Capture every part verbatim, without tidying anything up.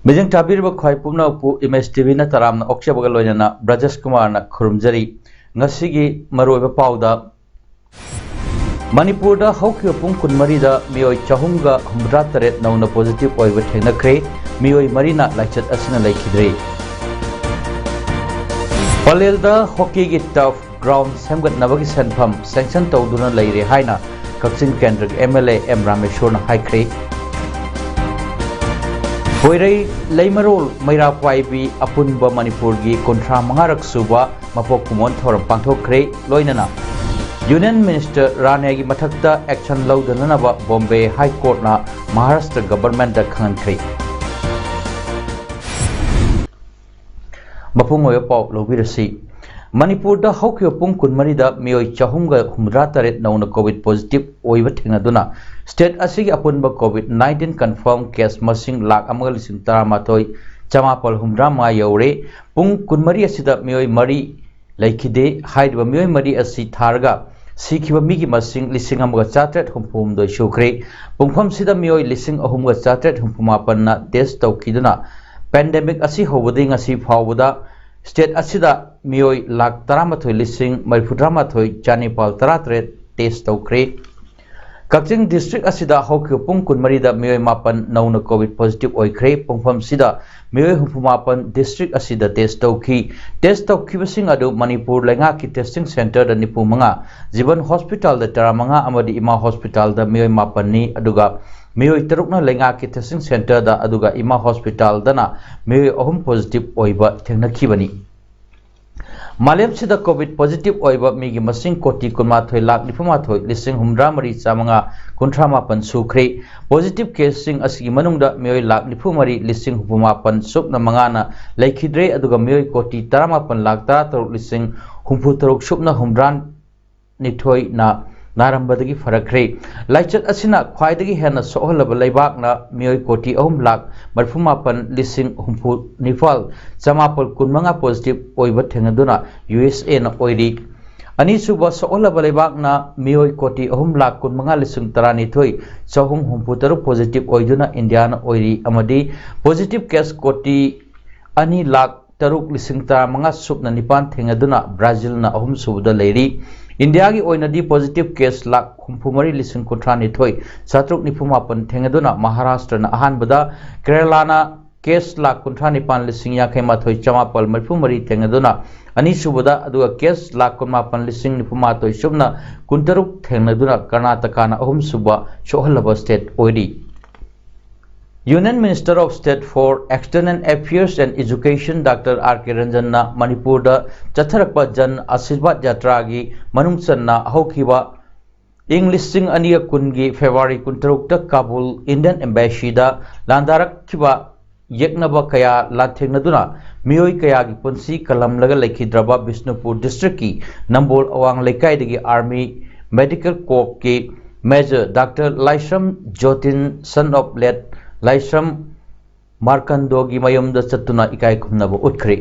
ꯃꯤꯠꯌꯦꯡ ꯇꯥꯕꯤꯔꯤꯕ ꯈ꯭ꯋꯥꯏ ꯄꯨꯝꯅꯃꯛꯄꯨ ꯏꯃꯦꯖ ꯇꯤ ꯚꯤꯅ ꯇꯔꯥꯝꯅ ꯑꯣꯛꯆꯕꯒ ꯂꯣꯏꯅꯅ ꯕ꯭ꯔꯖꯦꯁ ꯀꯨꯃꯥꯔꯅ ꯈꯨꯔꯨꯝꯖꯔꯤ꯫ ꯉꯁꯤꯒꯤ ꯃꯔꯨꯑꯣꯏꯕ ꯄꯥꯎꯗ, ꯃꯅꯤꯄꯨꯔꯗ ꯍꯧꯈꯤꯕ ꯄꯨꯡ ꯀꯨꯟꯃꯔꯤꯗ ꯃꯤꯑꯣꯏ ꯆꯍꯨꯝꯒ ꯍꯨꯝꯐꯨꯇꯔꯦꯠ ꯅꯧꯅ ꯄꯣꯖꯤꯇꯤꯚ ꯑꯣꯏꯕ ꯊꯦꯡꯅꯈ꯭ꯔꯦ꯫ ꯃꯤꯑꯣꯏ ꯃꯔꯤꯅ ꯂꯥꯏꯆꯠ ꯑꯁꯤꯅ ꯂꯩꯈꯤꯗ꯭ꯔꯦ꯫ ꯄꯂꯦꯜꯗ ꯍꯣꯀꯤꯒꯤ ꯇꯔꯐ ꯒ꯭ꯔꯥꯎꯟ ꯁꯦꯝꯒꯠꯅꯕꯒꯤ ꯁꯦꯟꯐꯝ ꯁꯦꯡꯁꯟ ꯇꯧꯗꯨꯅ ꯂꯩꯔꯦ ꯍꯥꯏꯅ ꯀꯛꯆꯤꯡ ꯀꯦꯟꯗ꯭ꯔꯒꯤ ꯑꯦꯝ ꯑꯦꯜ ꯑꯦ ꯑꯦꯝ ꯔꯥꯃꯦꯁꯣꯔꯅ ꯍꯥꯏꯈ꯭ꯔꯦ꯫ ꯄꯣꯏꯔꯩ ꯂꯩꯃꯔꯣꯜ ꯃꯩꯔꯥ ꯄꯥꯏꯕꯤ ꯑꯄꯨꯟꯕ ꯃꯅꯤꯄꯨꯔꯒꯤ ꯀꯨꯟꯊ꯭ꯔꯥ ꯃꯉꯥꯔꯛ ꯁꯨꯕ ꯃꯄꯣꯛ ꯀꯨꯝꯑꯣꯟ ꯊꯧꯔꯝ ꯄꯥꯡꯊꯣꯛꯈ꯭ꯔꯦ꯫ ꯂꯣꯏꯅꯅ ꯌꯨꯅꯤꯌꯟ ꯃꯤꯅꯤꯁꯇꯔ ꯔꯥꯅꯦꯒꯤ ꯃꯊꯛꯇ ꯑꯦꯛꯁꯟ ꯂꯧꯗꯅꯅꯕ ꯕꯣꯝꯕꯦ ꯍꯥꯏ ꯀꯣꯔꯠꯅ ꯃꯍꯥꯔꯥꯁꯇ꯭ꯔ ꯒꯕꯔꯃꯦꯟꯗ ꯈꯪꯍꯟꯈ꯭ꯔꯦ꯫ ꯃꯄꯨꯡ ꯑꯣꯏꯕ ꯄꯥꯎ ꯂꯧꯕꯤꯔꯁꯤ꯫ ꯃꯅꯤꯄꯨꯔꯗ ꯍꯧꯈꯤꯕ ꯄꯨꯡ ꯀꯨꯟꯃꯔꯤꯗ ꯃꯤꯑꯣꯏ ꯆꯍꯨꯝꯒ ꯍꯨꯝꯐꯨꯇꯔꯦꯠ ꯅꯧꯅ ꯀꯣꯚꯤꯗ ꯄꯣꯖꯤꯇꯤꯚ ꯑꯣꯏꯕ ꯊꯦꯡꯅꯗꯨꯅ ꯁ꯭ꯇꯦꯠ ꯑꯁꯤꯒꯤ ꯑꯄꯨꯟꯕ ꯀꯣꯚꯤꯗ ꯅꯥꯏꯟꯇꯤꯟ ꯀꯟꯐꯥꯔꯝ ꯀꯦꯁ ꯃꯁꯤꯡ ꯂꯥꯈ ꯑꯃꯒ ꯂꯤꯁꯤꯡ ꯇꯔꯥꯃꯥꯊꯣꯏ ꯆꯃꯥꯄꯜ ꯍꯨꯝꯐꯨꯇꯔꯥ ꯃꯉꯥ ꯌꯧꯔꯦ꯫ ꯄꯨꯡ ꯀꯨꯟꯃꯔꯤ ꯑꯁꯤꯗ ꯃꯤꯑꯣꯏ ꯃꯔꯤ ꯂꯩꯈꯤꯗꯦ꯫ ꯍꯥꯏꯔꯤꯕ ꯃꯤꯑꯣꯏ ꯃꯔꯤ ꯑꯁꯤ ꯊꯥꯔꯒ ꯁꯤꯈꯤꯕ ꯃꯤꯒꯤ ꯃꯁꯤꯡ ꯂꯤꯁꯤꯡ ꯑꯃꯒ ꯆꯥꯇ꯭ꯔꯦꯠ ꯍꯨꯝꯐꯨ ꯍꯨꯝꯗꯣꯏ ꯁꯨꯈ꯭ꯔꯦ꯫ ꯄꯨꯡꯐꯝꯁꯤꯗ ꯃꯤꯑꯣꯏ ꯂꯤꯁꯤꯡ ꯑꯍꯨꯝꯒ ꯆꯥꯇ꯭ꯔꯦꯠ ꯍꯨꯝꯐꯨ ꯃꯥꯄꯟꯅ ꯇꯦꯁ ꯇꯧꯈꯤꯗꯨꯅ ꯄꯦꯟꯗꯦꯃꯤꯛ ꯑꯁꯤ ꯍꯧꯕꯗꯒꯤ ꯉꯁꯤ ꯐꯥꯎꯕꯗ ꯁ꯭ꯇꯦꯠ ꯑꯁꯤꯗ ꯃꯤꯑꯣꯏ ꯂꯥꯈ ꯇꯔꯥꯃꯥꯊꯣꯏ ꯂꯤꯁꯤꯡ ꯃꯔꯤꯐꯨꯇꯔꯥꯃꯥꯊꯣꯏ ꯆꯥꯅꯤꯄꯥꯜ ꯇꯔꯥꯇꯔꯦꯠ ꯇꯦꯁ ꯇꯧꯈ꯭ꯔꯦ꯫ ꯀꯛꯆꯤꯡ ꯗꯤꯁꯇ꯭ꯔꯤꯛ ꯑꯁꯤꯗ ꯍꯧꯈꯤꯕ ꯄꯨꯡ ꯀꯨꯟꯃꯔꯤꯗ ꯃꯤꯑꯣꯏ ꯃꯥꯄꯟ ꯅꯧꯅ ꯀꯣꯚꯤꯗ ꯄꯣꯖꯤꯇꯤꯚ ꯑꯣꯏꯈ꯭ꯔꯦ꯫ ꯄꯨꯡꯐꯝꯁꯤꯗ ꯃꯤꯑꯣꯏ ꯍꯨꯝꯐꯨ ꯃꯥꯄꯟ ꯗꯤꯁꯇ꯭ꯔꯤꯛ ꯑꯁꯤꯗ ꯇꯦꯁ ꯇꯧꯈꯤ꯫ ꯇꯦꯁ ꯇꯧꯈꯤꯕꯁꯤꯡ ꯑꯗꯨ ꯃꯅꯤꯄꯨꯔ ꯂꯩꯉꯥꯛꯀꯤ ꯇꯦꯁꯇꯤꯡ ꯁꯦꯟꯇꯔꯗ ꯅꯤꯐꯨ ꯃꯉꯥ, ꯖꯤꯕꯟ ꯍꯣꯁꯄꯤꯇꯥꯜꯗ ꯇꯔꯥꯃꯉꯥ ꯑꯃꯗꯤ ꯏꯃꯥ ꯍꯣꯁꯄꯤꯇꯥꯜꯗ ꯃꯤꯑꯣꯏ ꯃꯥꯄꯟꯅꯤ, ꯑꯗꯨꯒ ꯃꯤꯑꯣꯏ ꯇꯔꯨꯛꯅ ꯂꯩꯉꯥꯛꯀꯤ ꯇꯦꯁꯇꯤꯡ ꯁꯦꯟꯇꯔꯗ, ꯑꯗꯨꯒ ꯏꯃꯥ ꯍꯣꯁꯄꯤꯇꯥꯜꯗꯅ ꯃꯤꯑꯣꯏ ꯑꯍꯨꯝ ꯄꯣꯖꯤꯇꯤꯚ ꯑꯣꯏꯕ ꯊꯦꯡꯅꯈꯤꯕꯅꯤ꯫ ꯃꯥꯂꯦꯝꯁꯤꯗ ꯀꯣꯚꯤꯗ ꯄꯣꯖꯤꯇꯤꯚ ꯑꯣꯏꯕ ꯃꯤꯒꯤ ꯃꯁꯤꯡ ꯀꯣꯇꯤ ꯀꯨꯟꯃꯥꯊꯣꯏ ꯂꯥꯈ ꯅꯤꯐꯨꯃꯥꯊꯣꯏ ꯂꯤꯁꯤꯡ ꯍꯨꯝꯗ꯭ꯔꯥ ꯃꯔꯤ ꯆꯥꯃꯉꯥ ꯀꯨꯟꯊ꯭ꯔꯥ ꯃꯥꯄꯟ ꯁꯨꯈ꯭ꯔꯦ꯫ ꯄꯣꯖꯤꯇꯤꯚ ꯀꯦꯁꯁꯤꯡ ꯑꯁꯤꯒꯤ ꯃꯅꯨꯡꯗ ꯃꯤꯑꯣꯏ ꯂꯥꯈ ꯅꯤꯐꯨ ꯃꯔꯤ ꯂꯤꯁꯤꯡ ꯍꯨꯝꯐꯨ ꯃꯥꯄꯟ ꯁꯨꯞꯅ ꯃꯉꯥꯅ ꯂꯩꯈꯤꯗ꯭ꯔꯦ, ꯑꯗꯨꯒ ꯃꯤꯑꯣꯏ ꯀꯣꯇꯤ ꯇꯔꯥꯃꯥꯄꯟ ꯂꯥꯈ ꯇꯔꯥꯇꯔꯨꯛ ꯂꯤꯁꯤꯡ ꯍꯨꯝꯐꯨ ꯇꯔꯨꯛ ꯁꯨꯞꯅ ꯍꯨꯝꯗ꯭ꯔꯥ ꯅꯤꯊꯣꯏꯅ ꯅꯥꯔꯝꯕꯗꯒꯤ ꯐꯔꯛꯈ꯭ꯔꯦ꯫ ꯂꯥꯏꯆꯠ ꯑꯁꯤꯅ ꯈ꯭ꯋꯥꯏꯗꯒꯤ ꯍꯦꯟꯅ ꯁꯣꯛꯍꯜꯂꯕ ꯂꯩꯕꯥꯛꯅ ꯃꯤꯑꯣꯏ ꯀꯣꯇꯤ ꯑꯍꯨꯝ ꯂꯥꯈ ꯃꯔꯤꯐꯨ ꯃꯥꯄꯟ ꯂꯤꯁꯤꯡ ꯍꯨꯝꯐꯨ ꯅꯤꯄꯥꯜ ꯆꯃꯥꯄꯜ ꯀꯨꯟꯃꯉꯥ ꯄꯣꯖꯤꯇꯤꯚ ꯑꯣꯏꯕ ꯊꯦꯡꯅꯗꯨꯅ ꯌꯨ ꯑꯦꯁ ꯑꯦꯅ ꯑꯣꯏꯔꯤ꯫ ꯑꯅꯤꯁꯨꯕ ꯁꯣꯛꯍꯜꯂꯕ ꯂꯩꯕꯥꯛꯅ ꯃꯤꯑꯣꯏ ꯀꯣꯇꯤ ꯑꯍꯨꯝ ꯂꯥꯈ ꯀꯨꯟꯃꯉꯥ ꯂꯤꯁꯤꯡ ꯇꯔꯥꯅꯤꯊꯣꯏ ꯆꯍꯨꯝ ꯍꯨꯝꯐꯨ ꯇꯔꯨꯛ ꯄꯣꯖꯤꯇꯤꯚ ꯑꯣꯏꯗꯨꯅ ꯏꯟꯗꯤꯌꯥꯅ ꯑꯣꯏꯔꯤ ꯑꯃꯗꯤ ꯄꯣꯖꯤꯇꯤꯚ ꯀꯦꯁ ꯀꯣꯇꯤ ꯑꯅꯤ ꯂꯥꯈ ꯇꯔꯨꯛ ꯂꯤꯁꯤꯡ ꯇꯔꯥꯃꯉꯥ ꯁꯨꯞꯅ ꯅꯤꯄꯥꯟ ꯊꯦꯡꯅꯗꯨꯅ ꯕ꯭ꯔꯥꯖꯤꯜꯅ ꯑꯍꯨꯝꯁꯨꯕꯗ ꯂꯩꯔꯤ꯫ ꯏꯟꯗꯤꯌꯥꯒꯤ ꯑꯣꯏꯅꯗꯤ ꯄꯣꯖꯤꯇꯤꯚ ꯀꯦꯁ ꯂꯥꯈ ꯍꯨꯝꯐꯨ ꯃꯔꯤ ꯂꯤꯁꯤꯡ ꯀꯨꯟꯊ꯭ꯔꯥ ꯅꯤꯊꯣꯏ ꯆꯥꯇ꯭ꯔꯨꯛ ꯅꯤꯐꯨ ꯃꯥꯄꯟ ꯊꯦꯡꯅꯗꯨꯅ ꯃꯍꯥꯔꯥꯁꯇ꯭ꯔꯅ ꯑꯍꯥꯟꯕꯗ, ꯀꯦꯔꯂꯥꯅ ꯀꯦꯁ ꯂꯥꯈ ꯀꯨꯟꯊ꯭ꯔꯥ ꯅꯤꯄꯥꯟ ꯂꯤꯁꯤꯡ ꯌꯥꯡꯈꯩ ꯃꯥꯊꯣꯏ ꯆꯃꯥꯄꯜ ꯃꯔꯤꯐꯨ ꯃꯔꯤ ꯊꯦꯡꯅꯗꯨꯅ ꯑꯅꯤꯁꯨꯕꯗ, ꯑꯗꯨꯒ ꯀꯦꯁ ꯂꯥꯈ ꯀꯨꯟꯃꯥꯄꯟ ꯂꯤꯁꯤꯡ ꯅꯤꯐꯨ ꯃꯥꯊꯣꯏ ꯁꯨꯞꯅ ꯀꯨꯟꯇꯔꯨꯛ ꯊꯦꯡꯅꯗꯨꯅ ꯀꯔꯅꯥꯇꯀꯥꯅ ꯑꯍꯨꯝꯁꯨꯕ ꯁꯣꯛꯍꯜꯂꯕ ꯁ꯭ꯇꯦꯠ ꯑꯣꯏꯔꯤ꯫ Union Minister of State for External Affairs and Education doctor R K ꯔꯟꯖꯟꯅ ꯃꯅꯤꯄꯨꯔꯗ ꯆꯠꯊꯔꯛꯄ ꯖꯟ ꯑꯥꯁꯤꯔꯕꯥꯗ ꯌꯥꯇ꯭ꯔꯥꯒꯤ ꯃꯅꯨꯡ ꯆꯟꯅ ꯍꯧꯈꯤꯕ ꯏꯪ ꯂꯤꯁꯤꯡ ꯑꯅꯤꯒ ꯀꯨꯟꯒꯤ ꯐꯦꯕ꯭ꯔꯨꯋꯥꯔꯤ ꯀꯨꯟꯇꯔꯨꯛꯇ ꯀꯥꯕꯨꯜ ꯏꯟꯗꯤꯌꯟ ꯑꯦꯝꯕꯦꯁꯤꯗ ꯂꯥꯟꯗꯥꯔꯛꯈꯤꯕ ꯌꯦꯛꯅꯕ ꯀꯌꯥ ꯂꯥꯟꯊꯦꯡꯅꯗꯨꯅ ꯃꯤꯑꯣꯏ ꯀꯌꯥꯒꯤ ꯄꯨꯟꯁꯤ ꯀꯜꯂꯝꯂꯒ ꯂꯩꯈꯤꯗ꯭ꯔꯕ ꯕꯤꯁꯅꯨꯄꯨꯔ ꯗꯤꯁꯇ꯭ꯔꯤꯛꯀꯤ ꯅꯝꯕꯣꯜ ꯑꯋꯥꯡ ꯂꯩꯀꯥꯏꯗꯒꯤ ꯑꯥꯔꯃꯤ ꯃꯦꯗꯤꯀꯦꯜ ꯀꯣꯔꯞꯀꯤ major doctor Laishram Jotin, son of late Laishram ꯃꯥꯔꯀꯟꯗꯣꯒꯤ ꯃꯌꯨꯝꯗ ꯆꯠꯇꯨꯅ ꯏꯀꯥꯏ ꯈꯨꯝꯅꯕ ꯎꯠꯈ꯭ꯔꯦ꯫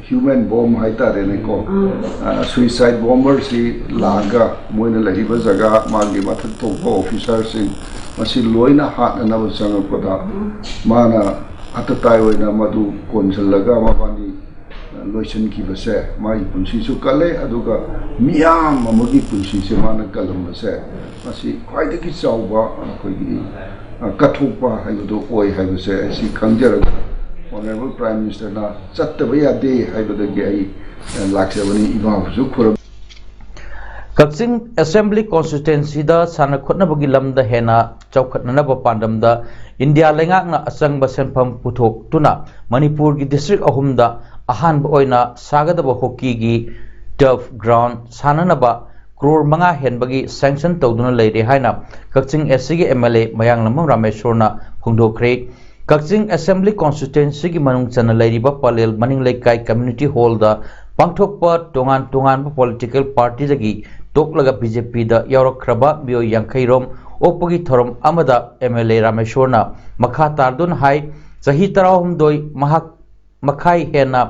ꯍ꯭ꯌꯨꯃꯦꯟ ꯕꯣꯝ ꯍꯥꯏꯇꯥꯔꯦꯅꯦꯀꯣ, ꯁꯨꯏꯁꯥꯏꯠ ꯕꯣꯝꯕꯔꯁꯤ ꯂꯥꯛꯑꯒ ꯃꯣꯏꯅ ꯂꯩꯔꯤꯕ ꯖꯒꯥ, ꯃꯥꯒꯤ ꯃꯊꯛ ꯊꯣꯛꯄ ꯑꯣꯐꯤꯁꯥꯔꯁꯤꯡ, ꯃꯁꯤ ꯂꯣꯏꯅ ꯍꯥꯠꯅꯅꯕ ꯆꯪꯉꯛꯄꯗ, ꯃꯥꯅ ꯑꯇꯇꯥꯏ ꯑꯣꯏꯅ ꯃꯗꯨ ꯀꯣꯟꯁꯤꯜꯂꯒ ꯃꯕꯥꯅꯤ ꯂꯣꯏꯁꯤꯟꯈꯤꯕꯁꯦ, ꯃꯥꯒꯤ ꯄꯨꯟꯁꯤꯁꯨ ꯀꯜꯂꯦ, ꯑꯗꯨꯒ ꯃꯤꯌꯥꯝ ꯑꯃꯒꯤ ꯄꯨꯟꯁꯤꯁꯦ ꯃꯥꯅ ꯀꯜꯂꯝꯕꯁꯦ, ꯃꯁꯤ ꯈ꯭ꯋꯥꯏꯗꯒꯤ ꯆꯥꯎꯕ ꯑꯩꯈꯣꯏꯒꯤ, ꯑ, ꯀꯠꯊꯣꯛꯄ ꯍꯥꯏꯕꯗꯨ ꯑꯣꯏ ꯍꯥꯏꯕꯁꯦ ꯑꯩ ꯁꯤ ꯈꯪꯖꯔꯒ, ꯑꯣꯅꯔꯦꯕꯜ ꯄ꯭ꯔꯥꯏꯝ ꯃꯤꯅꯤꯁꯇꯔꯅ ꯆꯠꯇꯕ ꯌꯥꯗꯦ ꯍꯥꯏꯕꯗꯒꯤ ꯑꯩ, ꯑ, ꯂꯥꯛꯆꯕꯅꯤ, ꯏꯃꯥꯕꯨꯁꯨ ꯈꯨꯔꯨꯝ꯫ ꯀꯛꯆꯤꯡ ꯑꯦꯁꯦꯝꯕ꯭ꯂꯤ ꯀꯣꯟꯁꯇꯤꯇ꯭ꯋꯦꯟꯁꯤꯗ ꯁꯥꯟꯅ ꯈꯣꯠꯅꯕꯒꯤ ꯂꯝꯗ ꯍꯦꯟꯅ ꯆꯥꯎꯈꯠꯅꯅꯕ ꯄꯥꯟꯗꯝꯗ ꯏꯟꯗꯤꯌꯥ ꯂꯩꯉꯥꯛꯅ ꯑꯆꯪꯕ ꯁꯦꯟꯐꯝ ꯄꯨꯊꯣꯛꯇꯨꯅ ꯃꯅꯤꯄꯨꯔꯒꯤ ꯗꯤꯁꯇ꯭ꯔꯤꯛ ꯑꯍꯨꯝꯗ ꯑꯍꯥꯟꯕ ꯑꯣꯏꯅ ꯁꯥꯒꯗꯕ ꯍꯣꯀꯤꯒꯤ ꯇꯔꯐ ꯒ꯭ꯔꯥꯎꯟ ꯁꯥꯟꯅꯅꯕ ꯀ꯭ꯔꯣꯔ ꯃꯉꯥ ꯍꯦꯟꯕꯒꯤ ꯁꯦꯡꯁꯟ ꯇꯧꯗꯨꯅ ꯂꯩꯔꯦ ꯍꯥꯏꯅ ꯀꯛꯆꯤꯡ ꯑꯦꯁ ꯁꯤꯒꯤ ꯑꯦꯝ ꯑꯦꯜ ꯑꯦ ꯃꯌꯥꯡꯂꯝꯕꯝ ꯔꯥꯃꯦꯁꯣꯔꯅ ꯐꯣꯡꯗꯣꯛꯈ꯭ꯔꯦ꯫ ꯀꯛꯆꯤꯡ ꯑꯦꯁꯦꯝꯕ꯭ꯂꯤ ꯀꯣꯟꯁꯇꯤꯇ꯭ꯋꯦꯟꯁꯤꯒꯤ ꯃꯅꯨꯡ ꯆꯟꯅ ꯂꯩꯔꯤꯕ ꯄꯂꯦꯜ ꯃꯅꯤꯡ ꯂꯩꯀꯥꯏ ꯀꯝꯃ꯭ꯌꯨꯅꯤꯇꯤ ꯍꯣꯜꯗ ꯄꯥꯡꯊꯣꯛꯄ ꯇꯣꯉꯥꯟ ꯇꯣꯉꯥꯟꯕ ꯄꯣꯂꯤꯇꯤꯀꯦꯜ ꯄꯥꯔꯇꯤꯗꯒꯤ ꯇꯣꯛꯂꯒ ꯕꯤ ꯖꯦ ꯄꯤꯗ ꯌꯥꯎꯔꯛꯈ꯭ꯔꯕ ꯃꯤꯑꯣꯏ ꯌꯥꯡꯈꯩ ꯔꯣꯝ ꯑꯣꯛꯄꯒꯤ ꯊꯧꯔꯝ ꯑꯃꯗ ꯑꯦꯝ ꯑꯦꯜ ꯑꯦ ꯔꯥꯃꯦꯁꯣꯔꯅ ꯃꯈꯥ ꯇꯥꯔꯗꯨꯅ ꯍꯥꯏ, ꯆꯍꯤ ꯇꯔꯥꯍꯨꯝꯗꯣꯏ ꯃꯍꯥꯛ ꯃꯈꯥꯏ ꯍꯦꯟꯅ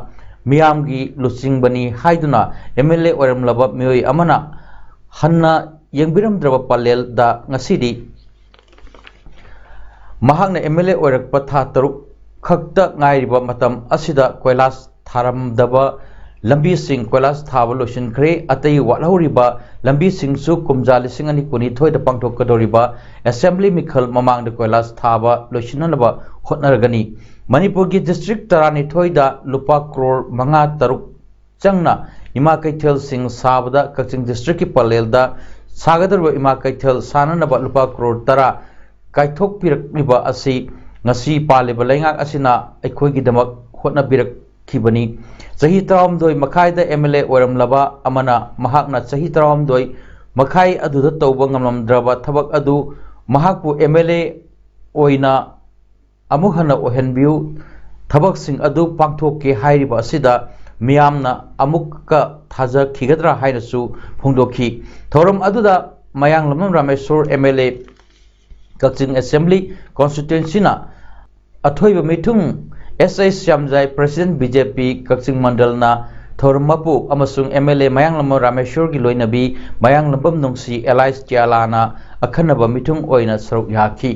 ꯃꯤꯌꯥꯝꯒꯤ ꯂꯨꯆꯤꯡꯕꯅꯤ ꯍꯥꯏꯗꯨꯅ ꯑꯦꯝ ꯑꯦꯜ ꯑꯦ ꯑꯣꯏꯔꯝꯂꯕ ꯃꯤꯑꯣꯏ ꯑꯃꯅ ꯍꯟꯅ ꯌꯦꯡꯕꯤꯔꯝꯗ꯭ꯔꯕ ꯄꯂꯦꯜꯗ ꯉꯁꯤꯗꯤ ꯃꯍꯥꯛꯅ ꯑꯦꯝ ꯑꯦꯜ ꯑꯦ ꯑꯣꯏꯔꯛꯄ ꯊꯥ ꯇꯔꯨꯛ ꯈꯛꯇ ꯉꯥꯏꯔꯤꯕ ꯃꯇꯝ ꯑꯁꯤꯗ ꯀꯣꯏꯂꯥꯁ ꯊꯥꯔꯝꯗꯕ ꯂꯝꯕꯤꯁꯤꯡ ꯀꯣꯏꯂꯥꯁ ꯊꯥꯕ ꯂꯣꯏꯁꯤꯟꯈ꯭ꯔꯦ꯫ ꯑꯇꯩ ꯋꯥꯠꯍꯧꯔꯤꯕ ꯂꯝꯕꯤꯁꯤꯡꯁꯨ ꯀꯨꯝꯖꯥ ꯂꯤꯁꯤꯡ ꯑꯅꯤ ꯀꯨꯟꯅꯤꯊꯣꯏꯗ ꯄꯥꯡꯊꯣꯛꯀꯗꯧꯔꯤꯕ ꯑꯦꯁꯦꯝꯕ꯭ꯂꯤ ꯃꯤꯈꯜ ꯃꯃꯥꯡꯗ ꯀꯣꯏꯂꯥꯁ ꯊꯥꯕ ꯂꯣꯏꯁꯤꯟꯅꯅꯕ ꯍꯣꯠꯅꯔꯒꯅꯤ꯫ ꯃꯅꯤꯄꯨꯔꯒꯤ ꯗꯤꯁꯇ꯭ꯔꯤꯛ ꯇꯔꯥꯅꯤꯊꯣꯏꯗ ꯂꯨꯄꯥ ꯀ꯭ꯔꯣꯔ ꯃꯉꯥ ꯇꯔꯨꯛ ꯆꯪꯅ ꯏꯃꯥ ꯀꯩꯊꯦꯜꯁꯤꯡ ꯁꯥꯕꯗ ꯀꯛꯆꯤꯡ ꯗꯤꯁꯇ꯭ꯔꯤꯛꯀꯤ ꯄꯂꯦꯜꯗ ꯁꯥꯒꯗꯧꯔꯤꯕ ꯏꯃꯥ ꯀꯩꯊꯦꯜ ꯁꯥꯅꯅꯕ ꯂꯨꯄꯥ ꯀ꯭ꯔꯣꯔ ꯇꯔꯥ ꯀꯥꯏꯊꯣꯛꯄꯤꯔꯛꯂꯤꯕ ꯑꯁꯤ ꯉꯁꯤ ꯄꯥꯜꯂꯤꯕ ꯂꯩꯉꯥꯛ ꯑꯁꯤꯅ ꯑꯩꯈꯣꯏꯒꯤꯗꯃꯛ ꯍꯣꯠꯅꯕꯤꯔꯛꯈꯤꯕꯅꯤ꯫ ꯆꯍꯤ ꯇꯔꯥꯍꯨꯝꯗꯣꯏ ꯃꯈꯥꯏꯗ ꯑꯦꯝ ꯑꯦꯜ ꯑꯦ ꯑꯣꯏꯔꯝꯂꯕ ꯑꯃꯅ ꯃꯍꯥꯛꯅ ꯆꯍꯤ ꯇꯔꯥꯍꯨꯝꯗꯣꯏ ꯃꯈꯥꯏ ꯑꯗꯨꯗ ꯇꯧꯕ ꯉꯝꯂꯝꯗ꯭ꯔꯕ ꯊꯕꯛ ꯑꯗꯨ ꯃꯍꯥꯛꯄꯨ ꯑꯦꯝ ꯑꯦꯜ ꯑꯦ ꯑꯣꯏꯅ ꯑꯃꯨꯛ ꯍꯟꯅ ꯑꯣꯏꯍꯟꯕꯤꯌꯨ, ꯊꯕꯛꯁꯤꯡ ꯑꯗꯨ ꯄꯥꯡꯊꯣꯛꯀꯦ ꯍꯥꯏꯔꯤꯕ ꯑꯁꯤꯗ ꯃꯤꯌꯥꯝꯅ ꯑꯃꯨꯛꯀ ꯊꯥꯖꯈꯤꯒꯗ꯭ꯔꯥ ꯍꯥꯏꯅꯁꯨ ꯐꯣꯡꯗꯣꯛꯈꯤ꯫ ꯊꯧꯔꯝ ꯑꯗꯨꯗ Mayanglambam Rameshwor M L A, Kakching assembly ꯀꯣꯟꯁꯇꯤꯇ꯭ꯋꯦꯟꯁꯤꯅ ꯑꯊꯣꯏꯕ ꯃꯤꯊꯨꯡ S H Shyamjai, president B J P Kakching ꯃꯟꯗꯜꯅ ꯊꯧꯔꯝ ꯃꯄꯨ ꯑꯃꯁꯨꯡ ꯑꯦꯝ ꯑꯦꯜ ꯑꯦ ꯃꯌꯥꯡꯂꯝꯕꯝ ꯔꯥꯃꯦꯁꯣꯔꯒꯤ ꯂꯣꯏꯅꯕꯤ ꯃꯌꯥꯡꯂꯝꯕꯝ ꯅꯨꯡꯁꯤ ꯑꯦꯂꯥꯏꯁ ꯆꯤꯌꯥꯂꯥꯅ ꯑꯈꯟꯅꯕ ꯃꯤꯊꯨꯡ ꯑꯣꯏꯅ ꯁꯔꯨꯛ ꯌꯥꯈꯤ꯫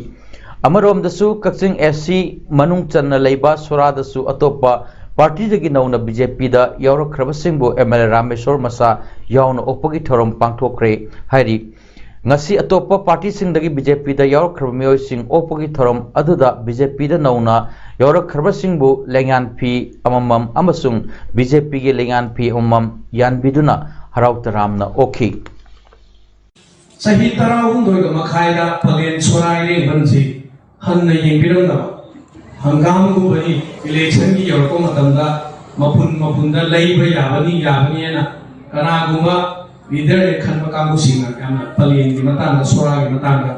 ꯑꯃꯔꯣꯝꯗꯁꯨ ꯀꯛꯆꯤꯡ ꯑꯦꯁ ꯁꯤ ꯃꯅꯨꯡ ꯆꯟꯅ ꯂꯩꯕ ꯁꯣꯔꯥꯗꯁꯨ ꯑꯇꯣꯞꯄ ꯄꯥꯔꯇꯤꯗꯒꯤ ꯅꯧꯅ ꯕꯤ ꯖꯦ ꯄꯤꯗ ꯌꯥꯎꯔꯛꯈ꯭ꯔꯕꯁꯤꯡꯕꯨ ꯑꯦꯝ ꯑꯦꯜ ꯑꯦ ꯔꯥꯃꯦꯁꯣꯔ ꯃꯁꯥ ꯌꯥꯎꯅ ꯑꯣꯛꯄꯒꯤ ꯊꯧꯔꯝ ꯄꯥꯡꯊꯣꯛꯈ꯭ꯔꯦ ꯍꯥꯏꯔꯤ꯫ ꯉꯁꯤ ꯑꯇꯣꯞꯄ ꯄꯥꯔꯇꯤꯁꯤꯡꯗꯒꯤ ꯕꯤ ꯖꯦ ꯄꯤꯗ ꯌꯥꯎꯔꯛꯈ꯭ꯔꯕ ꯃꯤꯑꯣꯏꯁꯤꯡ ꯑꯣꯛꯄꯒꯤ ꯊꯧꯔꯝ ꯑꯗꯨꯗ ꯕꯤ ꯖꯦ ꯄꯤꯗ ꯅꯧꯅ ꯌꯥꯎꯔꯛꯈ꯭ꯔꯕꯁꯤꯡꯕꯨ ꯂꯦꯡꯌꯥꯟ ꯐꯤ ꯑꯃꯃꯝ ꯑꯃꯁꯨꯡ ꯕꯤ ꯖꯦ ꯄꯤꯒꯤ ꯂꯦꯡꯌꯥꯟ ꯐꯤ ꯑꯃꯃꯝ ꯌꯥꯟꯕꯤꯗꯨꯅ ꯍꯔꯥꯎ ꯇꯔꯥꯝꯅ ꯑꯣꯛꯈꯤ꯫ ꯆꯍꯤ ꯇꯔꯥꯍꯨꯝꯗꯣꯏꯒ ꯃꯈꯥꯏꯗ ꯄꯂꯦꯟ ꯁꯣꯔꯥ ꯏꯔꯦꯡꯕꯝꯁꯤ ꯍꯟꯅ ꯌꯦꯡꯕꯤꯔꯝꯗꯕ ꯍꯪꯒꯥꯝꯒꯨꯝꯕꯅꯤ꯫ ꯏꯂꯦꯛꯁꯟꯒꯤ ꯌꯧꯔꯛꯄ ꯃꯇꯝꯗ ꯃꯐꯨꯟ ꯃꯐꯨꯟꯗ ꯂꯩꯕ ꯌꯥꯕꯅꯤ, ꯌꯥꯕꯅꯤ ꯍꯥꯏꯅ ꯀꯅꯥꯒꯨꯝꯕ ꯂꯤꯗꯔꯅꯦ ꯈꯟꯕ ꯀꯥꯡꯕꯨꯁꯤꯡꯅ ꯌꯥꯝꯅ ꯄꯂꯦꯟꯒꯤ ꯃꯇꯥꯡꯗ, ꯁꯣꯔꯥꯒꯤ ꯃꯇꯥꯡꯗ,